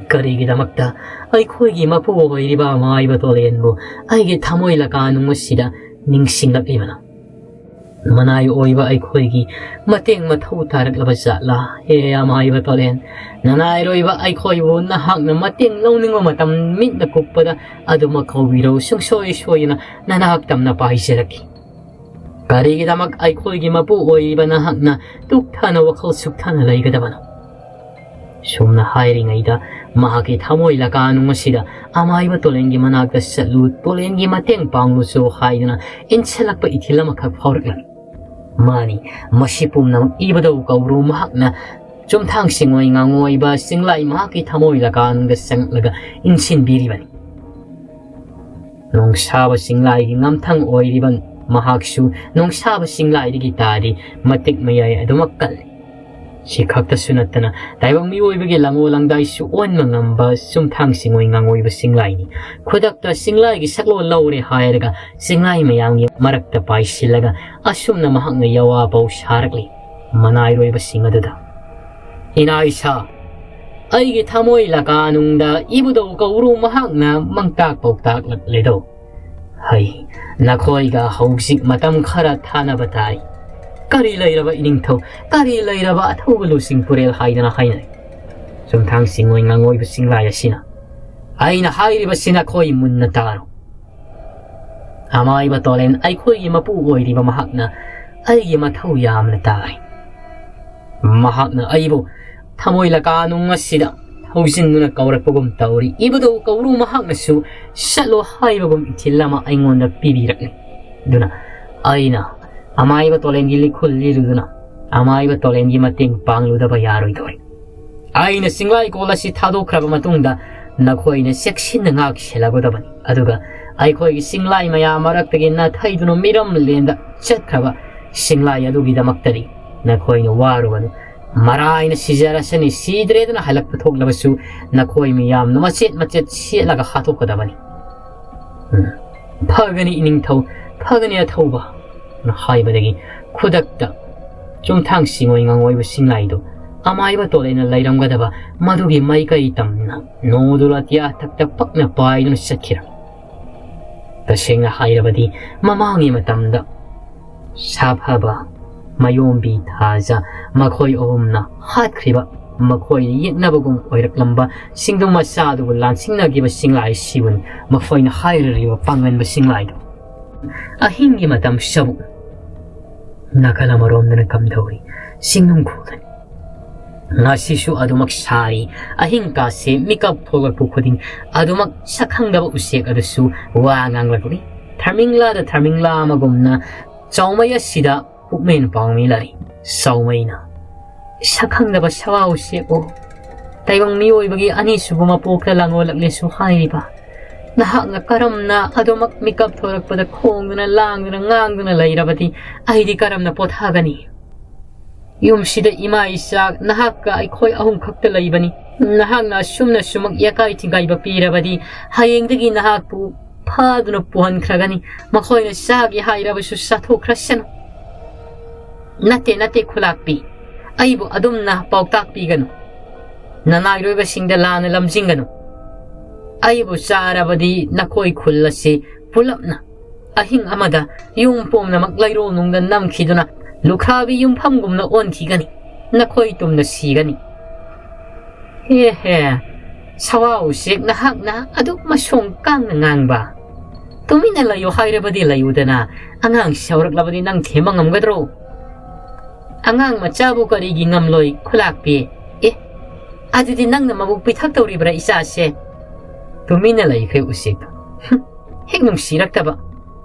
ꯀꯔꯤꯒꯤꯗꯃꯛꯇ ꯑꯩꯈꯣꯏꯒꯤ ꯃꯄꯨ ꯑꯣꯏꯔꯤꯕ ꯑꯃꯥꯏꯕ ꯇꯣꯂꯦꯟꯕꯨ ꯑꯩꯒꯤ ꯊꯃꯣꯏ ꯂꯀꯥꯅꯨꯡ ꯑꯁꯤꯗ ꯅꯤꯡꯁꯤꯡꯂꯛꯂꯤꯕꯅꯣ? ꯃꯅꯥꯏ ꯑꯣꯏꯕ ꯑꯩꯈꯣꯏꯒꯤ ꯃꯇꯦꯡ ꯃꯊꯧ ꯇꯥꯔꯛꯂꯕ ꯖꯥꯠꯂꯥ? ꯍꯦ ꯑꯃꯥꯏꯕ ꯇꯣꯂꯦꯟ, ꯅꯅꯥꯏꯔꯣꯏꯕ ꯑꯩꯈꯣꯏꯕꯨ ꯅꯍꯥꯛꯅ ꯃꯇꯦꯡ ꯂꯧꯅꯤꯡꯕ ꯃꯇꯝ ꯃꯤꯠꯅ ꯀꯨꯞꯄꯗ ꯑꯗꯨꯃꯛ ꯀꯧꯕꯤꯔꯧ, ꯁꯨꯡꯁꯣꯏ ꯁꯣꯏꯗꯅ ꯅꯅꯥꯛ ꯇꯝꯅ ꯄꯥꯏꯖꯔꯛꯈꯤ꯫ "ꯀꯔꯤꯒꯤꯗꯃꯛ ꯑꯩꯈꯣꯏꯒꯤ ꯃꯄꯨ ꯑꯣꯏꯔꯤꯕ ꯅꯍꯥꯛꯅ ꯇꯨꯛ ꯊꯥꯅ ꯋꯥꯈꯜ ꯁꯨꯛꯊꯥꯅ ꯂꯩꯒꯗꯕꯅꯣ?" ꯁꯨꯝꯅ ꯍꯥꯏꯔꯤꯉꯩꯗ ꯃꯍꯥꯛꯀꯤ ꯊꯃꯣꯏ ꯂꯀꯥꯅꯨꯡ ꯑꯁꯤꯗ ꯑꯃꯥꯏꯕ ꯇꯣꯂꯦꯟꯒꯤ ꯃꯅꯥꯛꯇ ꯆꯠꯂꯨ, ꯇꯣꯂꯦꯟꯒꯤ ꯃꯇꯦꯡ ꯄꯥꯡꯂꯨꯁꯨ ꯍꯥꯏꯗꯨꯅ ꯏꯟꯁꯤꯜꯂꯛꯄ ꯏꯊꯤꯜ ꯑꯃꯈꯛ ꯐꯥꯎꯔꯛꯂꯝꯃꯤ꯫ ꯃꯥꯅꯤ, ꯃꯁꯤ ꯄꯨꯝꯅꯃꯛ ꯏꯕꯨꯙꯧ ꯀꯧꯕ꯭ꯔꯨ ꯃꯍꯥꯛꯅ ꯆꯨꯝꯊꯥꯡ ꯁꯤꯡꯑꯣꯏ ꯉꯥꯉꯣꯏꯕ ꯆꯤꯡꯂꯥꯏ ꯃꯍꯥꯛꯀꯤ ꯊꯃꯣꯏ ꯂꯀꯥꯅꯨꯡꯗ ꯆꯪꯂꯒ ꯏꯟꯁꯤꯟꯕꯤꯔꯤꯕꯅꯤ꯫ ꯅꯣꯡꯁꯥꯕ ꯆꯤꯡꯂꯥꯏꯒꯤ ꯉꯝꯊꯪ ꯑꯣꯏꯔꯤꯕ ꯃꯍꯥꯛꯁꯨ ꯅꯣꯡꯁꯥꯕ ꯆꯤꯡꯂꯥꯏꯗꯒꯤ ꯇꯥꯗꯦ, ꯃꯇꯤꯛ ꯃꯌꯥꯏ ꯑꯗꯨꯃꯛ ꯀꯜꯂꯤ꯫ ꯁꯤ ꯈꯛꯇꯁꯨ ꯅꯠꯇꯅ ꯇꯥꯏꯕꯪ ꯃꯤꯑꯣꯏꯕꯒꯤ ꯂꯥꯡꯑꯣ ꯂꯥꯡꯗꯥꯏꯁꯨ ꯑꯣꯟꯕ ꯉꯝꯕ ꯆꯨꯝꯊꯥꯡ ꯁꯤꯡꯑꯣꯏ ꯉꯥꯉꯣꯏꯕ ꯆꯤꯡꯂꯥꯏꯅꯤ꯫ ꯈꯨꯗꯛꯇ ꯆꯤꯡꯂꯥꯏꯒꯤ ꯁꯛꯂꯣꯟ ꯂꯧꯔꯦ ꯍꯥꯏꯔꯒ ꯆꯤꯡꯂꯥꯏ ꯃꯌꯥꯝꯒꯤ ꯃꯔꯛꯇ ꯄꯥꯏꯁꯤꯜꯂꯒ ꯑꯁꯨꯝꯅ ꯃꯍꯥꯛꯅ ꯌꯋꯥ ꯄꯥꯎ ꯁꯥꯔꯛꯂꯤ ꯃꯅꯥꯏꯔꯣꯏꯕꯁꯤꯡ ꯑꯗꯨꯗ, "ꯏꯅꯥ ꯏꯁꯥ, ꯑꯩꯒꯤ ꯊꯃꯣꯏ ꯂꯀꯥꯅꯨꯡꯗ ꯏꯕꯨꯙꯧ ꯀꯧꯔꯨ ꯃꯍꯥꯛꯅ ꯃꯪꯇꯥꯛ ꯄꯥꯎꯇꯥꯛꯂꯛꯂꯦꯗꯣ꯫ ꯍꯩ, ꯅꯈꯣꯏꯒ ꯍꯧꯖꯤꯛ ꯃꯇꯝ ꯈꯔ ꯊꯥꯅꯕ ꯇꯥꯏ꯫ ꯀꯔꯤ ꯂꯩꯔꯕ ꯏꯅꯤꯡꯊꯧ, ꯀꯔꯤ ꯂꯩꯔꯕ ꯑꯊꯧꯕ ꯂꯨꯆꯤꯡ ꯄꯨꯔꯦꯜ ꯍꯥꯏꯗꯅ ꯍꯥꯏꯅꯩ꯫ ꯆꯨꯝꯊꯥꯡ ꯁꯤꯡꯑꯣꯏ ꯉꯥꯉꯣꯏꯕ ꯆꯤꯡꯂꯥꯏ ꯑꯁꯤꯅ ꯑꯩꯅ ꯍꯥꯏꯔꯤꯕꯁꯤ ꯅꯈꯣꯏ ꯃꯨꯟꯅ ꯇꯥꯔꯣ꯫ ꯑꯃꯥꯏꯕ ꯇꯣꯂꯦꯟ ꯑꯩꯈꯣꯏꯒꯤ ꯃꯄꯨ ꯑꯣꯏꯔꯤꯕ ꯃꯍꯥꯛꯅ ꯑꯩꯒꯤ ꯃꯊꯧ ꯌꯥꯝꯅ ꯇꯥꯏ꯫ ꯃꯍꯥꯛꯅ ꯑꯩꯕꯨ ꯊꯃꯣꯏ ꯂꯀꯥꯅꯨꯡ ꯑꯁꯤꯗ ꯍꯧꯖꯤꯟꯗꯨꯅ ꯀꯧꯔꯛꯄꯒꯨꯝ ꯇꯧꯔꯤ꯫ ꯏꯕꯨꯙꯧ ꯀꯧꯔꯨ ꯃꯍꯥꯛꯅꯁꯨ ꯆꯠꯂꯣ ꯍꯥꯏꯕꯒꯨꯝ ꯏꯊꯤꯜ ꯑꯃ ꯑꯩꯉꯣꯟꯗ ꯄꯤꯕꯤꯔꯛꯂꯤ꯫ ꯑꯗꯨꯅ ꯑꯩꯅ ꯑꯃꯥꯏꯕ ꯇꯣꯂꯦꯟꯒꯤ ꯂꯤꯈꯨꯜ ꯂꯤꯔꯨꯗꯨꯅ ꯑꯃꯥꯏꯕ ꯇꯣꯂꯦꯟꯒꯤ ꯃꯇꯦꯡ ꯄꯥꯡꯂꯨꯗꯕ ꯌꯥꯔꯣꯏꯗꯧꯔꯤ꯫ ꯑꯩꯅ ꯆꯤꯡꯂꯥꯏꯀꯣꯜ ꯑꯁꯤ ꯊꯥꯗꯣꯛꯈ꯭ꯔꯕ ꯃꯇꯨꯡꯗ ꯅꯈꯣꯏꯅ ꯆꯦꯛꯁꯤꯟꯅ ꯉꯥꯛ ꯁꯦꯜꯂꯒꯗꯕꯅꯤ꯫ ꯑꯗꯨꯒ ꯑꯩꯈꯣꯏꯒꯤ ꯆꯤꯡꯂꯥꯏ ꯃꯌꯥꯝ ꯃꯔꯛꯇꯒꯤ ꯅꯥꯊꯩꯗꯨꯅ ꯃꯤꯔꯝꯂꯦꯟꯗ ꯆꯠꯈ꯭ꯔꯕ ꯆꯤꯡꯂꯥꯏ ꯑꯗꯨꯒꯤꯗꯃꯛꯇꯗꯤ ꯅꯈꯣꯏꯅ ꯋꯥꯔꯨꯒꯅꯨ꯫ ꯃꯔꯥꯏꯅ ꯁꯤꯖꯔꯁꯅꯤ, ꯁꯤꯗ꯭ꯔꯦꯗꯅ ꯍꯜꯂꯛꯄ ꯊꯣꯛꯂꯕꯁꯨ ꯅꯈꯣꯏ ꯃꯤꯌꯥꯝꯅ ꯃꯆꯦꯠ ꯃꯆꯦꯠ ꯁꯦꯠꯂꯒ ꯍꯥꯠꯇꯣꯛꯀꯗꯕꯅꯤ꯫ ꯎꯝ, ꯐꯒꯅꯤ ꯏꯅꯤꯡꯊꯧ, ꯐꯒꯅꯤ ꯑꯊꯧꯕ" ꯍꯥꯏꯕꯗꯒꯤ ꯈꯨꯗꯛꯇ ꯆꯨꯝꯊꯥꯡ ꯁꯤꯡꯑꯣꯏ ꯉꯥꯉꯣꯏꯕ ꯆꯤꯡꯂꯥꯏꯗꯨ ꯑꯃꯥꯏꯕ ꯇꯣꯂꯦꯟꯅ ꯂꯩꯔꯝꯒꯗꯕ ꯃꯗꯨꯒꯤ ꯃꯥꯏꯀꯩ ꯇꯝꯅ ꯅꯣꯡꯗꯨ ꯑꯇꯤꯌꯥ ꯊꯛꯇ ꯄꯛꯅ ꯄꯥꯏꯗꯨꯅ ꯆꯠꯈꯤꯔꯝꯃꯤ꯫ ꯇꯁꯦꯡꯅ ꯍꯥꯏꯔꯕꯗꯤ ꯃꯃꯥꯡꯒꯤ ꯃꯇꯝꯗ ꯁꯥꯐꯕ, ꯃꯌꯣꯝꯕꯤ ꯊꯥꯖ ꯃꯈꯣꯏ ꯑꯍꯨꯝꯅ ꯍꯥꯠꯈ꯭ꯔꯤꯕ, ꯃꯈꯣꯏ ꯌꯦꯛꯅꯕꯒꯨꯝ ꯑꯣꯏꯔꯛꯂꯝꯕ ꯆꯤꯡꯗꯨ ꯃꯆꯥ ꯑꯗꯨꯕꯨ ꯂꯥꯟꯁꯤꯡꯅꯈꯤꯕ ꯆꯤꯡꯂꯥꯏ ꯁꯤꯕꯨꯅꯤ ꯃꯈꯣꯏꯅ ꯍꯥꯏꯔꯨꯔꯤꯕ ꯄꯥꯡꯒꯟꯕ ꯆꯤꯡꯂꯥꯏꯗꯨ꯫ ꯑꯍꯤꯡꯒꯤ ꯃꯇꯝ ꯆꯕꯨꯛ ꯅꯥꯀꯜ ꯑꯃꯔꯣꯝꯗꯅ ꯀꯝꯗꯧꯔꯤ? ꯆꯤꯡꯅꯨꯡ ꯈꯨꯜꯗꯅꯤ꯫ ꯉꯁꯤꯁꯨ ꯑꯗꯨꯃꯛ ꯁꯥꯔꯤ꯫ ꯑꯍꯤꯡ ꯀꯥꯁꯦ ꯃꯤꯀꯞ ꯊꯣꯛꯂꯛꯄ ꯈꯨꯗꯤꯡ ꯑꯗꯨꯃꯛ ꯁꯛꯈꯪꯗꯕ ꯎꯆꯦꯛ ꯑꯗꯨꯁꯨ ꯋꯥ ꯉꯥꯡꯂꯛꯂꯤ꯫ ꯊꯔꯃꯤꯡꯂꯥꯗ ꯊꯔꯃꯤꯡꯂꯥ ꯑꯃꯒꯨꯝꯅ ꯆꯥꯎꯃꯩ ꯑꯁꯤꯗ ꯄꯨꯛꯃꯦꯟ ꯄꯥꯎꯃꯤ ꯂꯥꯔꯤ꯫ ꯆꯥꯎꯃꯩꯅ, "ꯁꯛꯈꯪꯗꯕ ꯁꯋꯥ ꯎꯆꯦꯛ ꯑꯣ, ꯇꯥꯏꯕꯪ ꯃꯤꯑꯣꯏꯕꯒꯤ ꯑꯅꯤꯁꯨꯕ ꯃꯄꯣꯛꯇ ꯂꯥꯡꯑꯣꯜꯂꯛꯂꯦꯁꯨ ꯍꯥꯏꯔꯤꯕ꯫ ꯅꯍꯥꯛꯅ ꯀꯔꯝꯅ ꯑꯗꯨꯃꯛ ꯃꯤꯀꯞ ꯊꯣꯔꯛꯄꯗ ꯈꯣꯡꯗꯨꯅ, ꯂꯥꯡꯗꯨꯅ, ꯉꯥꯡꯗꯨꯅ ꯂꯩꯔꯕꯗꯤ ꯑꯩꯗꯤ ꯀꯔꯝꯅ ꯄꯣꯊꯥꯒꯅꯤ? ꯌꯨꯝꯁꯤꯗ ꯏꯃꯥ ꯏꯆꯥ ꯅꯍꯥꯛꯀ ꯑꯩꯈꯣꯏ ꯑꯍꯨꯝ ꯈꯛꯇ ꯂꯩꯕꯅꯤ꯫ ꯅꯍꯥꯛꯅ ꯑꯁꯨꯝꯅ ꯁꯨꯃꯛ ꯌꯥꯀꯥꯏ ꯊꯤꯡꯒꯥꯏꯕ ꯄꯤꯔꯕꯗꯤ ꯍꯌꯦꯡꯗꯒꯤ ꯅꯍꯥꯛꯄꯨ ꯐꯥꯗꯨꯅ ꯄꯨꯍꯟꯈ꯭ꯔꯒꯅꯤ꯫ ꯃꯈꯣꯏꯅ ꯆꯥꯒꯦ ꯍꯥꯏꯔꯕꯁꯨ ꯆꯥꯊꯣꯛꯈ꯭ꯔꯁꯅꯨ꯫ ꯅꯠꯇꯦ, ꯅꯠꯇꯦ, ꯈꯨꯂꯥꯛꯄꯤ, ꯑꯩꯕꯨ ꯑꯗꯨꯝꯅ ꯄꯥꯎꯇꯥꯛ ꯄꯤꯒꯅꯨ꯫ ꯅꯅꯥꯏꯔꯣꯏꯕꯁꯤꯡꯗ ꯂꯥꯟꯅ ꯂꯝꯖꯤꯡꯒꯅꯨ꯫ ꯑꯩꯕꯨ ꯆꯥꯔꯕꯗꯤ ꯅꯈꯣꯏ ꯈꯨꯜ ꯑꯁꯤ ꯄꯨꯂꯞꯅ ꯑꯍꯤꯡ ꯑꯃꯗ ꯌꯨꯝ ꯄꯨꯝꯅꯃꯛ ꯂꯩꯔꯣꯜ ꯅꯨꯡꯗ ꯅꯝꯈꯤꯗꯨꯅ ꯂꯨꯈ꯭ꯔꯥꯕꯤ ꯌꯨꯝꯐꯝꯒꯨꯝꯅ ꯑꯣꯟꯈꯤꯒꯅꯤ꯫ ꯅꯈꯣꯏ ꯇꯨꯝꯅ ꯁꯤꯒꯅꯤ꯫" "ꯍꯦ ꯍꯦ, ꯁꯋꯥ ꯎꯆꯦꯛ, ꯅꯍꯥꯛꯅ ꯑꯗꯨꯛ ꯃꯁꯣꯡ ꯀꯥꯡꯅ ꯉꯥꯡꯕ꯫ ꯇꯨꯃꯤꯟꯅ ꯂꯩꯌꯨ ꯍꯥꯏꯔꯕꯗꯤ ꯂꯩꯌꯨꯗꯅ, ꯑꯉꯥꯡ ꯁꯥꯎꯔꯛꯂꯕꯗꯤ ꯅꯪ ꯊꯦꯝꯕ ꯉꯝꯒꯗ꯭ꯔꯣ? ꯑꯉꯥꯡ ꯃꯆꯥꯕꯨ ꯀꯔꯤꯒꯤ ꯉꯝꯂꯣꯏ, ꯈꯨꯂꯥꯛꯄꯤ? ꯑꯦ, ꯑꯗꯨꯗꯤ ꯅꯪꯅ ꯃꯕꯨꯛ ꯄꯤꯊꯛ ꯇꯧꯔꯤꯕ꯭ꯔꯥ ꯏꯆꯥꯁꯦ?" ꯇꯨꯃꯤꯟꯅ ꯂꯩꯈ꯭ꯔꯦ ꯎꯆꯦꯛꯇꯣ꯫ "ꯍꯨꯝ, ꯍꯦꯛ ꯅꯨꯡꯁꯤꯔꯛꯇꯕ꯫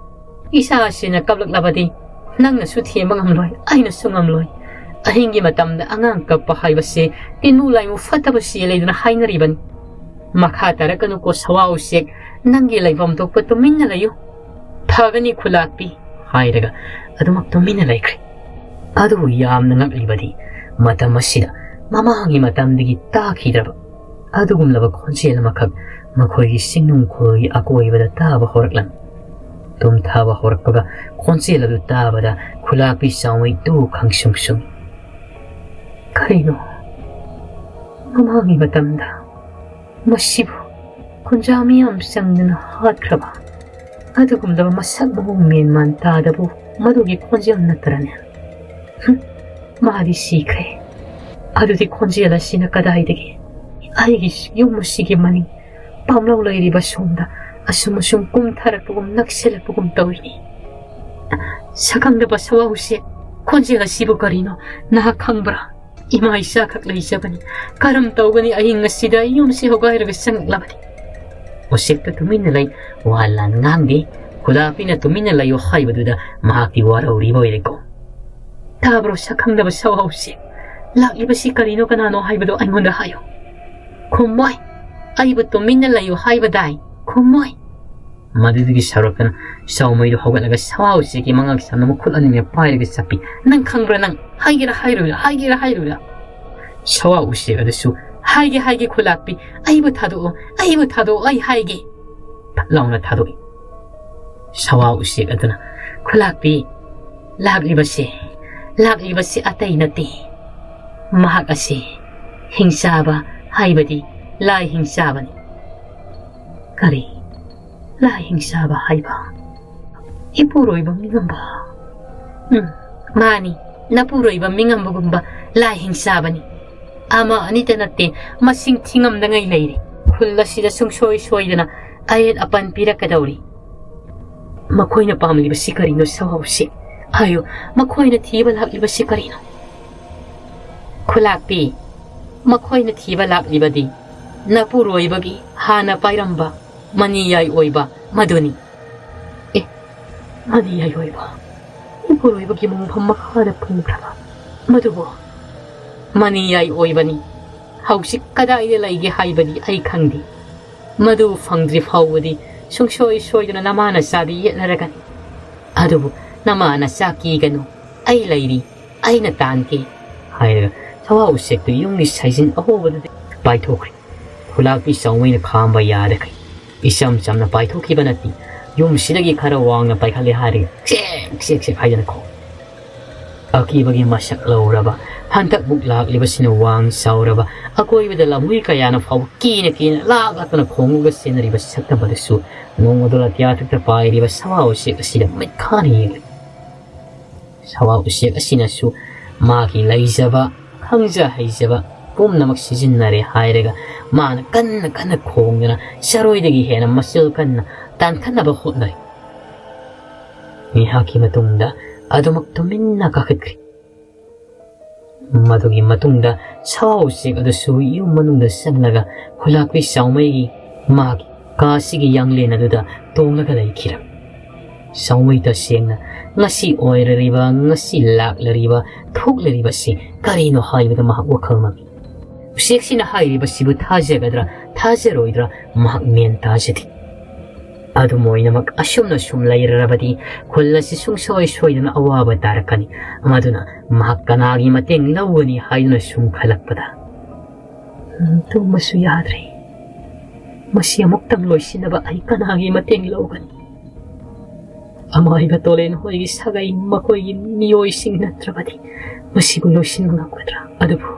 ꯏꯆꯥꯁꯤꯅ ꯀꯞꯂꯛꯂꯕꯗꯤ ꯅꯪꯅꯁꯨ ꯊꯦꯝꯕ ꯉꯝꯂꯣꯏ, ꯑꯩꯅꯁꯨ ꯉꯝꯂꯣꯏ꯫ ꯑꯍꯤꯡꯒꯤ ꯃꯇꯝꯗ ꯑꯉꯥꯡ ꯀꯞꯄ ꯍꯥꯏꯕꯁꯦ ꯇꯤꯟꯅꯨ ꯂꯥꯏꯃꯨ ꯐꯠꯇꯕ ꯆꯦꯜꯂꯦꯗꯅ ꯍꯥꯏꯅꯔꯤꯕꯅꯤ꯫ ꯃꯈꯥ ꯇꯥꯔꯛꯀꯅꯨꯀꯣ ꯁꯋꯥ ꯎꯆꯦꯛ, ꯅꯪꯒꯤ ꯂꯩꯐꯝ ꯊꯣꯛꯄ ꯇꯨꯃꯤꯟꯅ ꯂꯩꯌꯨ꯫ ꯐꯒꯅꯤ ꯈꯨꯂꯥꯛꯄꯤ" ꯍꯥꯏꯔꯒ ꯑꯗꯨꯃꯛ ꯇꯨꯃꯤꯟꯅ ꯂꯩꯈ꯭ꯔꯦ꯫ ꯑꯗꯨꯕꯨ ꯌꯥꯝꯅ ꯉꯛꯂꯤꯕꯗꯤ ꯃꯇꯝ ꯑꯁꯤꯗ ꯃꯃꯥꯡꯒꯤ ꯃꯇꯝꯗꯒꯤ ꯇꯥꯈꯤꯗ꯭ꯔꯕ ꯑꯗꯨꯒꯨꯝꯂꯕ ꯈꯣꯟꯖꯦꯜ ꯑꯃꯈꯛ ꯃꯈꯣꯏꯒꯤ ꯆꯤꯡꯅꯨꯡꯈꯣꯜꯒꯤ ꯑꯀꯣꯏꯕꯗ ꯇꯥꯕ ꯍꯧꯔꯛꯂꯝꯃꯤ꯫ ꯇꯨꯝꯊꯥꯕ ꯍꯧꯔꯛꯄꯒ ꯈꯣꯟꯖꯦꯜ ꯑꯗꯨ ꯇꯥꯕꯗ ꯈꯨꯂꯥꯛꯄꯤ ꯆꯥꯎꯃꯩ ꯇꯨ ꯈꯪꯁꯨꯡ ꯁꯨꯡꯏ꯫ "ꯀꯔꯤꯅꯣ? ꯃꯃꯥꯡꯒꯤ ꯃꯇꯝꯗ ꯃꯁꯤꯕꯨ ꯈꯨꯟꯖꯥ ꯃꯤꯌꯥꯝ ꯆꯪꯗꯅ ꯍꯥꯠꯈ꯭ꯔꯕ ꯑꯗꯨꯒꯨꯝꯂꯕ ꯃꯁꯛ ꯃꯑꯣꯡ ꯃꯦꯟ ꯃꯥꯟ ꯇꯥꯗꯕꯨ ꯃꯗꯨꯒꯤ ꯈꯣꯟꯖꯦꯜ ꯅꯠꯇ꯭ꯔꯅꯦ? ꯍꯨꯝ, ꯃꯥꯗꯤ ꯁꯤꯈ꯭ꯔꯦ꯫ ꯑꯗꯨꯗꯤ ꯈꯣꯟꯖꯦꯜ ꯑꯁꯤꯅ ꯀꯗꯥꯏꯗꯒꯤ? ꯑꯩꯒꯤ ꯌꯨꯝ ꯑꯁꯤꯒꯤ ꯃꯅꯤꯡ ꯄꯥꯝꯂꯧ ꯂꯩꯔꯤꯕ ꯁꯣꯝꯗ ꯑꯁꯨꯝ ꯑꯁꯨꯝ ꯀꯨꯝꯊꯔꯛꯄꯒꯨꯝ ꯅꯛꯁꯤꯜꯂꯛꯄꯒꯨꯝ ꯇꯧꯏꯅꯤ꯫ ꯁꯛꯈꯪꯗꯕ ꯁꯋꯥꯎꯁꯦ, ꯈꯣꯟꯖꯦꯜ ꯑꯁꯤꯕꯨ ꯀꯔꯤꯅꯣ? ꯅꯍꯥꯛ ꯈꯪꯕ꯭ꯔꯥ? ꯏꯃꯥ ꯏꯆꯥꯈꯛ ꯂꯩꯖꯕꯅꯤ꯫ ꯀꯔꯝ ꯇꯧꯒꯅꯤ? ꯑꯍꯤꯡ ꯑꯁꯤꯗ ꯌꯨꯝꯁꯤ ꯍꯣꯒꯥꯏꯔꯒ ꯆꯪꯂꯛꯂꯕꯅꯤ꯫ ꯎꯆꯦꯛꯇꯨ ꯇꯨꯃꯤꯟꯅ ꯂꯩ꯫ ꯋꯥ ꯂꯥꯟ ꯉꯥꯡꯗꯦ꯫ ꯈꯨꯂꯥꯛꯄꯤꯅ ꯇꯨꯃꯤꯟꯅ ꯂꯩꯌꯨ ꯍꯥꯏꯕꯗꯨꯗ ꯃꯍꯥꯛꯇꯤ ꯋꯥꯔꯧꯔꯤꯕ ꯑꯣꯏꯔꯦꯀꯣ꯫ "ꯇꯥꯕ꯭ꯔꯣ, ꯁꯛꯈꯪꯗꯕ ꯁꯋꯥ ꯎꯆꯦꯛ? ꯂꯥꯛꯂꯤꯕꯁꯤ ꯀꯔꯤꯅꯣ, ꯀꯅꯥꯅꯣ ꯍꯥꯏꯕꯗꯣ ꯑꯩꯉꯣꯟꯗ ꯍꯥꯏꯌꯨ꯫" "ꯈꯨꯝꯃꯣꯏ꯫ ꯑꯩꯕꯨ ꯇꯨꯃꯤꯟꯅ ꯂꯩꯌꯨ ꯍꯥꯏꯕꯗꯥꯏ? ꯈꯨꯝꯃꯣꯏ꯫" ꯃꯗꯨꯗꯒꯤ ꯁꯥꯎꯔꯛꯇꯅ ꯁꯥꯎꯃꯩꯗꯨ ꯍꯧꯒꯠꯂꯒ ꯁꯋꯥ ꯎꯆꯦꯛꯀꯤ ꯃꯉꯛ ꯁꯝꯅ ꯃꯈꯨꯠ ꯑꯅꯤꯅ ꯄꯥꯏꯔꯒ ꯆꯞꯄꯤ꯫ "ꯅꯪ ꯈꯪꯕ꯭ꯔꯥ ꯅꯪ? ꯍꯥꯏꯒꯦꯔꯥ ꯍꯥꯏꯔꯣꯏꯔꯥ? ꯍꯥꯏꯒꯦꯔꯥ ꯍꯥꯏꯔꯣꯏꯔꯥ?" ꯁꯋꯥ ꯎꯆꯦꯛ ꯑꯗꯨꯁꯨ, "ꯍꯥꯏꯒꯦ, ꯍꯥꯏꯒꯦ, ꯈꯨꯂꯥꯛꯄꯤ꯫ ꯑꯩꯕꯨ ꯊꯥꯗꯣꯛꯑꯣ, ꯑꯩꯕꯨ ꯊꯥꯗꯣꯛꯑꯣ, ꯑꯩ ꯍꯥꯏꯒꯦ꯫" ꯐꯠ ꯂꯥꯎꯅ ꯊꯥꯗꯣꯛꯏ꯫ ꯁꯋꯥ ꯎꯆꯦꯛ ꯑꯗꯨꯅ, "ꯈꯨꯂꯥꯛꯄꯤ, ꯂꯥꯛꯂꯤꯕꯁꯦ, ꯂꯥꯛꯂꯤꯕꯁꯦ ꯑꯇꯩ ꯅꯠꯇꯦ꯫ ꯃꯍꯥꯛ ꯑꯁꯤ ꯍꯤꯡꯆꯥꯕ, ꯍꯥꯏꯕꯗꯤ ꯂꯥꯏ ꯍꯤꯡꯆꯥꯕꯅꯤ꯫" "ꯀꯔꯤ? ꯂꯥꯏ ꯍꯤꯡꯆꯥꯕ ꯍꯥꯏꯕ? ꯏꯄꯨꯔꯣꯏꯕ ꯃꯤꯉꯝꯕ?" "ꯎꯝ, ꯃꯥꯅꯤ, ꯅꯄꯨꯔꯣꯏꯕ ꯃꯤꯉꯝꯕꯒꯨꯝꯕ ꯂꯥꯏ ꯍꯤꯡꯆꯥꯕꯅꯤ꯫ ꯑꯃ ꯑꯅꯤꯇ ꯅꯠꯇꯦ, ꯃꯁꯤꯡ ꯊꯤꯉꯝꯗꯉꯩ ꯂꯩꯔꯤ꯫ ꯈꯨꯜ ꯑꯁꯤꯗ ꯁꯨꯡꯁꯣꯏ ꯁꯣꯏꯗꯅ ꯑꯌꯦꯠ ꯑꯄꯟ ꯄꯤꯔꯛꯀꯗꯧꯔꯤ꯫" "ꯃꯈꯣꯏꯅ ꯄꯥꯝꯂꯤꯕꯁꯤ ꯀꯔꯤꯅꯣ, ꯁꯋꯥ ꯎꯆꯦꯛ? ꯍꯥꯏꯌꯨ, ꯃꯈꯣꯏꯅ ꯊꯤꯕ ꯂꯥꯛꯂꯤꯕꯁꯤ ꯀꯔꯤꯅꯣ?" "ꯈꯨꯂꯥꯛꯄꯤ, ꯃꯈꯣꯏꯅ ꯊꯤꯕ ꯂꯥꯛꯂꯤꯕꯗꯤ ꯅꯄꯨꯔꯣꯏꯕꯒꯤ ꯍꯥꯟꯅ ꯄꯥꯏꯔꯝꯕ ꯃꯅꯤꯌꯥꯏ ꯑꯣꯏꯕ ꯃꯗꯨꯅꯤ꯫" "ꯑꯦ, ꯃꯅꯤꯌꯥꯏ ꯑꯣꯏꯕ? ꯏꯄꯨꯔꯣꯏꯕꯒꯤ ꯃꯣꯡꯐꯝ ꯃꯈꯥꯗ ꯐꯪꯈ꯭ꯔꯕ ꯃꯗꯨꯕꯨ?" "ꯃꯅꯤꯌꯥꯏ ꯑꯣꯏꯕꯅꯤ꯫ ꯍꯧꯖꯤꯛ ꯀꯗꯥꯏꯗ ꯂꯩꯒꯦ ꯍꯥꯏꯕꯗꯤ ꯑꯩ ꯈꯪꯗꯦ꯫ ꯃꯗꯨ ꯐꯪꯗ꯭ꯔꯤ ꯐꯥꯎꯕꯗꯤ ꯁꯨꯡꯁꯣꯏ ꯁꯣꯏꯗꯅ ꯅꯃꯥ ꯅꯆꯥꯗꯤ ꯌꯦꯠꯅꯔꯒꯅꯤ꯫ ꯑꯗꯨꯕꯨ ꯅꯃꯥ ꯅꯆꯥ ꯀꯤꯒꯅꯨ, ꯑꯩ ꯂꯩꯔꯤ, ꯑꯩꯅ ꯇꯥꯟꯒꯦ," ꯍꯥꯏꯔꯒ ꯁꯋꯥ ꯎꯆꯦꯛꯇꯨ ꯌꯨꯝꯒꯤ ꯁꯥꯏꯖꯤꯟ ꯑꯍꯣꯕꯗꯨꯗ ꯄꯥꯏꯊꯣꯛꯈ꯭ꯔꯦ꯫ ꯈꯨꯂꯥꯛꯄꯤ ꯆꯥꯎꯃꯩꯅ ꯈꯥꯝꯕ ꯌꯥꯗꯈꯩ ꯏꯆꯝ ꯆꯝꯅ ꯄꯥꯏꯊꯣꯛꯈꯤꯕ ꯅꯠꯇꯦ, ꯌꯨꯝꯁꯤꯗꯒꯤ ꯈꯔ ꯋꯥꯡꯅ ꯄꯥꯏꯈꯠꯂꯦ ꯍꯥꯏꯔꯒ ꯆꯦꯛ ꯆꯦꯛ ꯆꯦꯛ ꯍꯥꯏꯗꯅ ꯈꯣꯡ꯫ ꯑꯀꯤꯕꯒꯤ ꯃꯁꯛ ꯂꯧꯔꯕ, ꯍꯟꯗꯛꯃꯨꯛ ꯂꯥꯛꯂꯤꯕꯁꯤꯅ ꯋꯥꯡ ꯆꯥꯎꯔꯕ, ꯑꯀꯣꯏꯕꯗ ꯂꯝꯍꯨꯏ ꯀꯌꯥꯅ ꯐꯥꯎꯕ ꯀꯤꯅ ꯀꯤꯅ ꯂꯥꯛ ꯂꯥꯛꯇꯅ ꯈꯣꯡꯂꯒ ꯆꯦꯟꯅꯔꯤꯕ ꯁꯛꯇꯝ ꯑꯗꯨꯁꯨ ꯅꯣꯡꯃꯗꯣ ꯑꯇꯤꯌꯥꯊꯛꯇ ꯄꯥꯏꯔꯤꯕ ꯁꯋꯥ ꯎꯆꯦꯛ ꯑꯁꯤꯗ ꯃꯤꯠ ꯈꯥꯅ ꯌꯦꯡꯂꯤ꯫ ꯁꯋꯥ ꯎꯆꯦꯛ ꯑꯁꯤꯅꯁꯨ ꯃꯥꯒꯤ ꯂꯩꯖꯕ, ꯈꯪꯖ ꯍꯩꯖꯕ ꯄꯨꯝꯅꯃꯛ ꯁꯤꯖꯤꯟꯅꯔꯦ ꯍꯥꯏꯔꯒ ꯃꯥꯅ ꯀꯟꯅ ꯀꯟꯅ ꯈꯣꯡꯗꯨꯅ ꯆꯔꯣꯏꯗꯒꯤ ꯍꯦꯟꯅ ꯃꯆꯤꯜ ꯀꯟꯅ ꯇꯥꯟꯈꯠꯅꯕ ꯍꯣꯠꯅꯔꯤ꯫ ꯉꯥꯏꯍꯥꯛꯀꯤ ꯃꯇꯨꯡꯗ ꯑꯗꯨꯃꯛ ꯇꯨꯃꯤꯟꯅ ꯀꯥꯈꯠꯈ꯭ꯔꯦ꯫ ꯃꯗꯨꯒꯤ ꯃꯇꯨꯡꯗ ꯁꯥ ꯎꯆꯦꯛ ꯑꯗꯨꯁꯨ ꯌꯨꯝ ꯃꯅꯨꯡꯗ ꯆꯪꯂꯒ ꯈꯨꯂꯥꯛꯄꯤ ꯆꯥꯎꯃꯩꯒꯤ ꯃꯍꯥꯛꯀꯤ ꯀꯥꯁꯤꯒꯤ ꯌꯥꯡꯂꯦꯟ ꯑꯗꯨꯗ ꯇꯣꯡꯂꯒ ꯂꯩꯈꯤꯔꯝꯃꯤ꯫ ꯆꯥꯎꯃꯩ ꯇꯁꯦꯡꯅ ꯉꯁꯤ ꯑꯣꯏꯔꯔꯤꯕ, ꯉꯁꯤ ꯂꯥꯛꯂꯔꯤꯕ, ꯊꯣꯛꯂꯔꯤꯕꯁꯤ ꯀꯔꯤꯅꯣ ꯍꯥꯏꯕꯗ ꯃꯍꯥꯛ ꯋꯥꯈꯜ ꯃꯝꯃꯤ꯫ ꯎꯆꯦꯛꯁꯤꯅ ꯍꯥꯏꯔꯤꯕꯁꯤꯕꯨ ꯊꯥꯖꯒꯗ꯭ꯔꯥ, ꯊꯥꯖꯔꯣꯏꯗ꯭ꯔꯥ ꯃꯍꯥꯛ ꯃꯦꯟ ꯇꯥꯖꯗꯦ꯫ ꯑꯗꯨꯝ ꯑꯣꯏꯅꯃꯛ ꯑꯁꯨꯝꯅ ꯁꯨꯝ ꯂꯩꯔꯕꯗꯤ ꯈꯨꯜ ꯑꯁꯤ ꯁꯨꯡꯁꯣꯏ ꯁꯣꯏꯗꯅ ꯑꯋꯥꯕ ꯇꯥꯔꯛꯀꯅꯤ꯫ ꯃꯗꯨꯅ ꯃꯍꯥꯛ ꯀꯅꯥꯒꯤ ꯃꯇꯦꯡ ꯂꯧꯒꯅꯤ ꯍꯥꯏꯗꯨꯅ ꯁꯨꯝ ꯈꯜꯂꯛꯄꯗ, "ꯎꯝ, ꯇꯨꯝꯕꯁꯨ ꯌꯥꯗ꯭ꯔꯦ꯫ ꯃꯁꯤ ꯑꯃꯨꯛꯇꯪ ꯂꯣꯏꯁꯤꯟꯅꯕ ꯑꯩ ꯀꯅꯥꯒꯤ ꯃꯇꯦꯡ ꯂꯧꯒꯅꯤ? ꯑꯃꯥꯏꯕ ꯇꯣꯂꯦꯟ ꯍꯣꯏꯒꯤ ꯁꯥꯒꯩ, ꯃꯈꯣꯏꯒꯤ ꯃꯤꯑꯣꯏꯁꯤꯡ ꯅꯠꯇ꯭ꯔꯕꯗꯤ ꯃꯁꯤꯕꯨ ꯂꯣꯏꯁꯤꯟꯕ ꯉꯝꯒꯗ꯭ꯔꯥ? ꯑꯗꯨꯕꯨ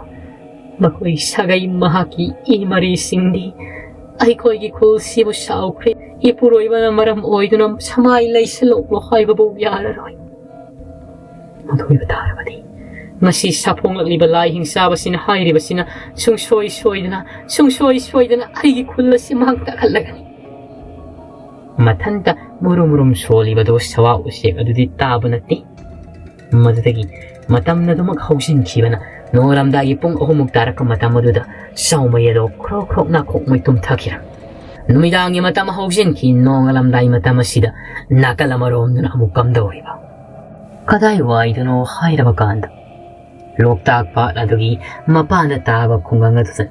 ꯃꯈꯣꯏ ꯁꯥꯒꯩ, ꯃꯍꯥꯛꯀꯤ ꯏ ꯃꯔꯤꯁꯤꯡꯗꯤ ꯑꯩꯈꯣꯏꯒꯤ ꯈꯨꯜꯁꯤꯕꯨ ꯁꯥꯎꯈ꯭ꯔꯦ꯫ ꯏꯄꯨꯔꯣꯏꯕꯅ ꯃꯔꯝ ꯑꯣꯏꯗꯨꯅ ꯁꯃꯥꯏ ꯂꯩꯁꯤꯜꯂꯣꯛꯂꯣ ꯍꯥꯏꯕꯕꯨ ꯌꯥꯔꯔꯣꯏ꯫ ꯃꯗꯨ ꯑꯣꯏꯕ ꯇꯥꯔꯕꯗꯤ ꯉꯁꯤ ꯁꯥꯐꯣꯡꯂꯛꯂꯤꯕ ꯂꯥꯏ ꯍꯤꯡꯆꯥꯕꯁꯤꯅ ꯍꯥꯏꯔꯤꯕꯁꯤꯅ ꯁꯨꯡꯁꯣꯏ ꯁꯣꯏꯗꯅ, ꯁꯨꯡꯁꯣꯏ ꯁꯣꯏꯗꯅ ꯑꯩꯒꯤ ꯈꯨꯜ ꯑꯁꯤ ꯃꯥꯡ ꯇꯥꯛꯍꯜꯂꯒꯅꯤ꯫ ꯃꯊꯟꯇ ꯃꯨꯔꯨꯝ ꯃꯨꯔꯨꯝ ꯁꯣꯜꯂꯤꯕꯗꯨ ꯁꯋꯥ ꯎꯆꯦꯛ ꯑꯗꯨꯗꯤ ꯇꯥꯕ ꯅꯠꯇꯦ꯫ ꯃꯗꯨꯗꯒꯤ ꯃꯇꯝ ꯑꯗꯨꯃꯛ ꯍꯧꯖꯤꯟꯈꯤꯕꯅ ꯅꯣꯡꯉꯥꯜꯂꯝꯗꯥꯏꯒꯤ ꯄꯨꯡ ꯑꯍꯨꯝꯃꯨꯛ ꯇꯥꯔꯛꯄ ꯃꯇꯝ ꯑꯗꯨꯗ ꯆꯥꯎꯃꯩ ꯑꯗꯣ ꯈ꯭ꯔꯣꯛ ꯈ꯭ꯔꯣꯛ ꯅꯥꯈꯣꯛꯃꯩ ꯇꯨꯝꯊꯈꯤꯔꯝꯃꯤ꯫ ꯅꯨꯃꯤꯗꯥꯡꯒꯤ ꯃꯇꯝ ꯍꯧꯖꯤꯟꯈꯤ꯫ ꯅꯣꯡꯉꯥꯜꯂꯝꯗꯥꯏ ꯃꯇꯝ ꯑꯁꯤꯗ ꯅꯥꯀꯜ ꯑꯃꯔꯣꯝꯗꯅ ꯑꯃꯨꯛ ꯀꯝꯗꯧꯔꯤꯕ? ꯀꯗꯥꯏ ꯋꯥꯏꯗꯅꯣ ꯍꯥꯏꯔꯕ ꯀꯥꯟꯗ ꯂꯣꯛꯇꯥꯛ ꯄꯥꯠ ꯑꯗꯨꯒꯤ ꯃꯄꯥꯟꯗ ꯇꯥꯕ ꯈꯨꯡꯒꯪ ꯑꯗꯨꯗ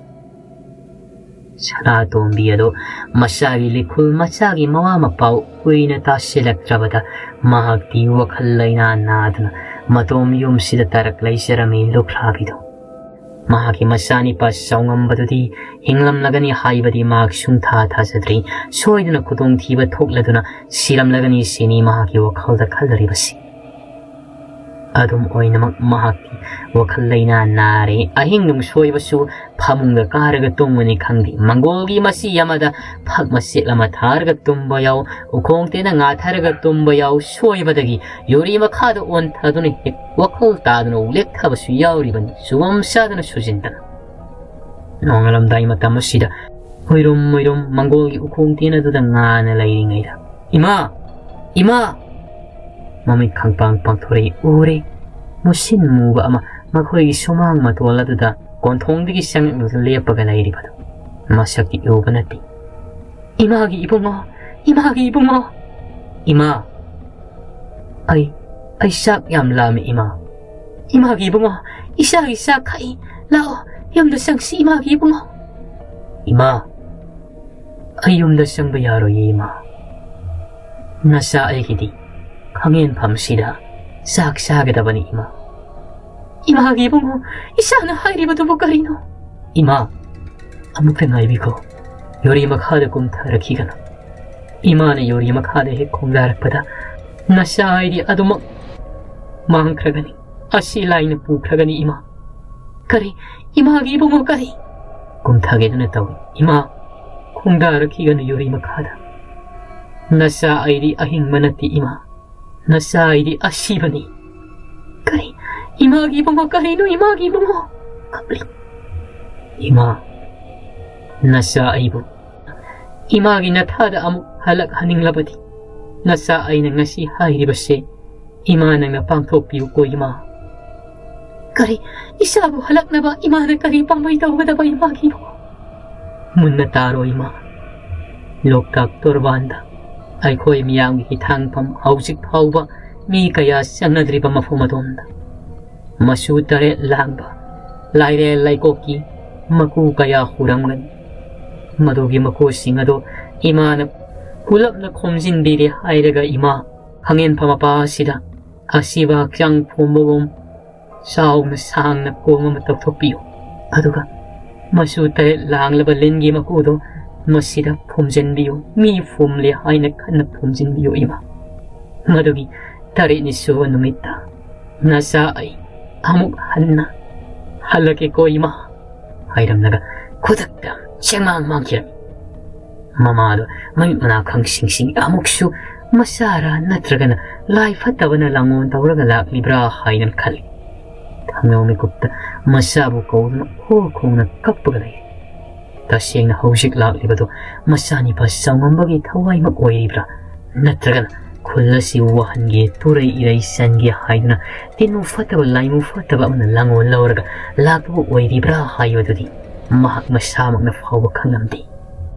ꯁꯅꯥꯇꯣꯝꯕꯤ ꯑꯗꯣ ꯃꯆꯥꯒꯤ ꯂꯤꯈꯨꯜ, ꯃꯆꯥꯒꯤ ꯃꯋꯥ ꯃꯄꯥꯎ ꯀꯨꯏꯅ ꯇꯥꯁꯤꯜꯂꯛꯇ꯭ꯔꯕꯗ ꯃꯍꯥꯛꯇꯤ ꯋꯥꯈꯜ ꯂꯩꯅꯥ ꯅꯥꯗꯨꯅ ꯃꯇꯣꯝ ꯌꯨꯝꯁꯤꯗ ꯇꯥꯔꯛ ꯂꯩꯖꯔꯝꯃꯤ ꯂꯨꯈ꯭ꯔꯥꯕꯤꯗꯣ꯫ ꯃꯍꯥꯛꯀꯤ ꯃꯆꯥꯅꯤꯄꯥ ꯆꯥꯎꯉꯝꯕꯗꯨꯗꯤ ꯍꯤꯡꯂꯝꯂꯒꯅꯤ ꯍꯥꯏꯕꯗꯤ ꯃꯍꯥꯛ ꯁꯨꯡꯊꯥ ꯊꯥꯖꯗ꯭ꯔꯤ꯫ ꯁꯣꯏꯗꯅ ꯈꯨꯗꯣꯡꯊꯤꯕ ꯊꯣꯛꯂꯗꯨꯅ ꯁꯤꯔꯝꯂꯒꯅꯤ ꯁꯤꯅꯤ ꯃꯍꯥꯛꯀꯤ ꯋꯥꯈꯜꯗ ꯈꯜꯂꯔꯤꯕꯁꯤ꯫ ꯑꯗꯨꯝ ꯑꯣꯏꯅꯃꯛ ꯃꯍꯥꯛꯀꯤ ꯋꯥꯈꯜ ꯂꯩꯅꯥ ꯅꯥꯔꯦ꯫ ꯑꯍꯤꯡ ꯅꯨꯡꯁꯣꯏꯕꯁꯨ ꯐꯃꯨꯡꯗ ꯀꯥꯔꯒ ꯇꯨꯝꯒꯅꯤ ꯈꯪꯗꯦ꯫ ꯃꯪꯒꯣꯜꯒꯤ ꯃꯆꯤ ꯑꯃꯗ ꯐꯛ ꯃꯆꯦꯠ ꯑꯃ ꯊꯥꯔꯒ ꯇꯨꯝꯕ ꯌꯥꯎ, ꯎꯈꯣꯡ ꯇꯦꯟꯅ ꯉꯥꯊꯔꯒ ꯇꯨꯝꯕ ꯌꯥꯎ, ꯁꯣꯏꯕꯗꯒꯤ ꯌꯨꯔꯤ ꯃꯈꯥꯗ ꯑꯣꯟꯊꯗꯨꯅ ꯍꯦꯛ ꯋꯥꯈꯜ ꯇꯥꯗꯅ ꯂꯦꯛꯊꯕꯁꯨ ꯌꯥꯎꯔꯤꯕꯅꯤ, ꯆꯨꯝ ꯆꯥꯗꯅ ꯁꯨꯖꯤꯟꯗꯅ꯫ ꯅꯣꯡꯉꯥꯜꯂꯝꯗꯥꯏ ꯃꯇꯝ ꯑꯁꯤꯗ ꯍꯨꯏꯔꯨꯝ ꯃꯨꯏꯔꯨꯝ ꯃꯪꯒꯣꯜꯒꯤ ꯎꯈꯣꯡ ꯇꯦꯟ ꯑꯗꯨꯗ ꯉꯥꯅ ꯂꯩꯔꯤꯉꯩꯗ, "ꯏꯃꯥ! ꯏꯃꯥ!" ꯃꯃꯤꯠ ꯈꯪꯄꯥꯡ ꯄꯥꯡꯊꯣꯔꯛꯏ꯫ ꯎꯔꯦ, ꯃꯨꯁꯤꯟ ꯃꯨꯕ ꯑꯃ ꯃꯈꯣꯏꯒꯤ ꯁꯨꯃꯥꯡ ꯃꯇꯣꯜ ꯑꯗꯨꯗ ꯀꯣꯟꯊꯣꯡꯗꯒꯤ ꯆꯪꯂꯛꯂꯒ ꯂꯦꯞꯄꯒ ꯂꯩꯔꯤꯕꯗꯨ꯫ ꯃꯁꯛꯇꯤ ꯎꯕ ꯅꯠꯇꯦ꯫ "ꯏꯃꯥꯒꯤ ꯏꯕꯨꯡꯉꯣ, ꯏꯃꯥꯒꯤ ꯏꯕꯨꯡꯉꯣ, ꯏꯃꯥ, ꯑꯩ, ꯑꯩ ꯆꯥꯛ ꯌꯥꯝ ꯂꯥꯝꯃꯤ, ꯏꯃꯥ꯫ ꯏꯃꯥꯒꯤ ꯏꯕꯨꯡꯉꯣ, ꯏꯆꯥꯒꯤ ꯆꯥꯛ ꯈꯥꯛꯏ, ꯂꯥꯛꯑꯣ, ꯌꯨꯝꯗ ꯆꯪꯁꯤ, ꯏꯃꯥꯒꯤ ꯏꯕꯨꯡꯉꯣ꯫" "ꯏꯃꯥ, ꯑꯩ ꯌꯨꯝꯗ ꯆꯪꯕ ꯌꯥꯔꯣꯏꯌꯦ, ꯏꯃꯥ꯫ ꯅꯆꯥ ꯑꯩꯒꯤꯗꯤ ꯈꯥꯡꯉꯦꯟꯐꯝꯁꯤꯗ ꯆꯥꯛ ꯆꯥꯒꯗꯕꯅꯤ, ꯏꯃꯥ꯫" "ꯏꯃꯥꯒꯤ ꯏꯕꯨꯡꯉꯣ, ꯏꯆꯥꯅ ꯍꯥꯏꯔꯤꯕꯗꯨꯕꯨ ꯀꯔꯤꯅꯣ?" "ꯏꯃꯥ, ꯑꯃꯨꯛꯇ ꯉꯥꯏꯕꯤꯈꯣ꯫ ꯌꯣꯔꯤ ꯃꯈꯥꯗ ꯀꯨꯝꯊꯔꯛꯈꯤꯒꯅꯨ꯫ ꯏꯃꯥꯅ ꯌꯣꯔꯤ ꯃꯈꯥꯗ ꯍꯦꯛ ꯈꯣꯡꯗꯥꯔꯛꯄꯗ ꯅꯆꯥ ꯑꯩꯗꯤ ꯑꯗꯨꯃꯛ ꯃꯥꯡꯈ꯭ꯔꯒꯅꯤ, ꯑꯁꯤ ꯂꯥꯏꯅ ꯄꯨꯈ꯭ꯔꯒꯅꯤ, ꯏꯃꯥ꯫" "ꯀꯔꯤ? ꯏꯃꯥꯒꯤ ꯏꯕꯨꯡꯉꯣ, ꯀꯔꯤ?" ꯀꯨꯝꯊꯒꯦꯗꯅ ꯇꯧꯏ꯫ "ꯏꯃꯥ, ꯈꯣꯡꯗꯥꯔꯛꯈꯤꯒꯅꯨ ꯌꯣꯔꯤ ꯃꯈꯥꯗ꯫ ꯅꯆꯥ ꯑꯩꯗꯤ ꯑꯍꯤꯡꯕ ꯅꯠꯇꯦ, ꯏꯃꯥ꯫ ꯅꯆꯥ ꯑꯩꯗꯤ ꯑꯁꯤꯕꯅꯤ꯫" "ꯀꯔꯤ? ꯏꯃꯥꯒꯤ ꯏꯕꯨꯡꯉꯣ, ꯀꯔꯤꯅꯣ ꯏꯃꯥꯒꯤ ꯏꯕꯨꯡꯉꯣ?" ꯀꯞꯂꯤ꯫ "ꯏꯃꯥ, ꯅꯆꯥ ꯑꯩꯕꯨ ꯏꯃꯥꯒꯤ ꯅꯊꯥꯗ ꯑꯃꯨꯛ ꯍꯜꯂꯛꯍꯟꯅꯤꯡꯂꯕꯗꯤ, ꯅꯆꯥ ꯑꯩꯅ ꯉꯁꯤ ꯍꯥꯏꯔꯤꯕꯁꯦ ꯏꯃꯥ ꯅꯪꯅ ꯄꯥꯡꯊꯣꯛꯄꯤꯌꯨꯀꯣ, ꯏꯃꯥ꯫" "ꯀꯔꯤ? ꯏꯆꯥꯕꯨ ꯍꯜꯂꯛꯅꯕ ꯏꯃꯥꯅ ꯀꯔꯤ ꯄꯥꯝꯕꯩ ꯇꯧꯒꯗꯕ ꯏꯃꯥꯒꯤꯕꯨ?" "ꯃꯨꯟꯅ ꯇꯥꯔꯣ, ꯏꯃꯥ꯫ ꯂꯣꯛꯇꯥꯛ ꯇꯣꯔꯕꯥꯟꯗ ꯑꯩꯈꯣꯏ ꯃꯤꯌꯥꯝꯒꯤ ꯍꯤꯊꯥꯡꯐꯝ ꯍꯧꯖꯤꯛ ꯐꯥꯎꯕ ꯃꯤ ꯀꯌꯥ ꯆꯪꯅꯗ꯭ꯔꯤꯕ ꯃꯐꯝ ꯑꯗꯣꯝꯗ ꯃꯆꯨ ꯇꯔꯦꯠ ꯂꯥꯡꯕ ꯂꯥꯏꯔꯦꯜ ꯂꯩꯀꯣꯛꯀꯤ ꯃꯀꯨ ꯀꯌꯥ ꯍꯨꯔꯝꯒꯅꯤ꯫ ꯃꯗꯨꯒꯤ ꯃꯀꯨꯁꯤꯡ ꯑꯗꯨ ꯏꯃꯥꯅ ꯄꯨꯂꯞꯅ ꯈꯣꯝꯖꯤꯟꯕꯤꯔꯦ ꯍꯥꯏꯔꯒ ꯏꯃꯥ ꯈꯥꯡꯉꯦꯟꯐꯝ ꯃꯄꯥ ꯑꯁꯤꯗ ꯑꯁꯤꯕ ꯍꯛꯆꯥꯡ ꯐꯣꯝꯕꯒꯨꯝ ꯆꯥꯎꯅ ꯁꯥꯡꯅ ꯀꯣꯝ ꯑꯃ ꯇꯧꯊꯣꯛꯄꯤꯌꯨ꯫ ꯑꯗꯨꯒ ꯃꯆꯨ ꯇꯔꯦꯠ ꯂꯥꯡꯂꯕ ꯂꯤꯟꯒꯤ ꯃꯀꯨꯗꯣ ꯃꯁꯤꯗ ꯐꯨꯝꯖꯤꯟꯕꯤꯌꯨ꯫ ꯃꯤ ꯐꯨꯝꯂꯦ ꯍꯥꯏꯅ ꯈꯟꯅ ꯐꯨꯝꯖꯤꯟꯕꯤꯌꯨ, ꯏꯃꯥ꯫ ꯃꯗꯨꯒꯤ ꯇꯔꯦꯠꯅꯤ ꯁꯨꯕ ꯅꯨꯃꯤꯠꯇ ꯅꯆꯥ ꯑꯩ ꯑꯃꯨꯛ ꯍꯟꯅ ꯍꯜꯂꯛꯀꯦꯀꯣ, ꯏꯃꯥ" ꯍꯥꯏꯔꯝꯂꯒ ꯈꯨꯗꯛꯇ ꯆꯦꯡꯃꯥꯡ ꯃꯥꯡꯈꯤꯔꯝꯃꯤ꯫ ꯃꯃꯥꯗꯣ ꯃꯃꯤꯠ ꯃꯅꯥ ꯈꯪꯁꯤꯡ ꯁꯤꯡ ꯑꯃꯨꯛꯁꯨ ꯃꯆꯥꯔꯥ ꯅꯠꯇ꯭ꯔꯒꯅ ꯂꯥꯏ ꯐꯠꯇꯕꯅ ꯂꯥꯡꯑꯣꯟ ꯇꯧꯔꯒ ꯂꯥꯛꯂꯤꯕ꯭ꯔꯥ ꯍꯥꯏꯅ ꯈꯜꯂꯤ꯫ ꯊꯪꯅꯕ ꯃꯤꯀꯨꯞꯇ ꯃꯆꯥꯕꯨ ꯀꯧꯗꯨꯅ ꯍꯣ ꯈꯣꯡꯅ ꯀꯞꯄꯒ ꯂꯩ꯫ ꯇꯁꯦꯡꯅ ꯍꯧꯖꯤꯛ ꯂꯥꯛꯂꯤꯕꯗꯨ ꯃꯆꯥꯅꯤꯄꯥ ꯆꯥꯎꯉꯝꯕꯒꯤ ꯊꯋꯥꯏꯃꯛ ꯑꯣꯏꯔꯤꯕ꯭ꯔꯥ ꯅꯠꯇ꯭ꯔꯒꯅ ꯈꯨꯜ ꯑꯁꯤ ꯋꯥꯍꯟꯒꯦ, ꯇꯨꯔꯩ ꯏꯔꯩ ꯆꯟꯒꯦ ꯍꯥꯏꯗꯨꯅ ꯇꯤꯟꯃꯨ ꯐꯠꯇꯕ ꯂꯥꯏꯃꯨ ꯐꯠꯇꯕ ꯑꯃꯅ ꯂꯥꯡꯑꯣ ꯂꯧꯔꯒ ꯂꯥꯛꯄꯕꯨ ꯑꯣꯏꯔꯤꯕ꯭ꯔꯥ ꯍꯥꯏꯕꯗꯨꯗꯤ ꯃꯍꯥꯛ ꯃꯁꯥꯃꯛꯅ ꯐꯥꯎꯕ ꯈꯪꯂꯝꯗꯦ꯫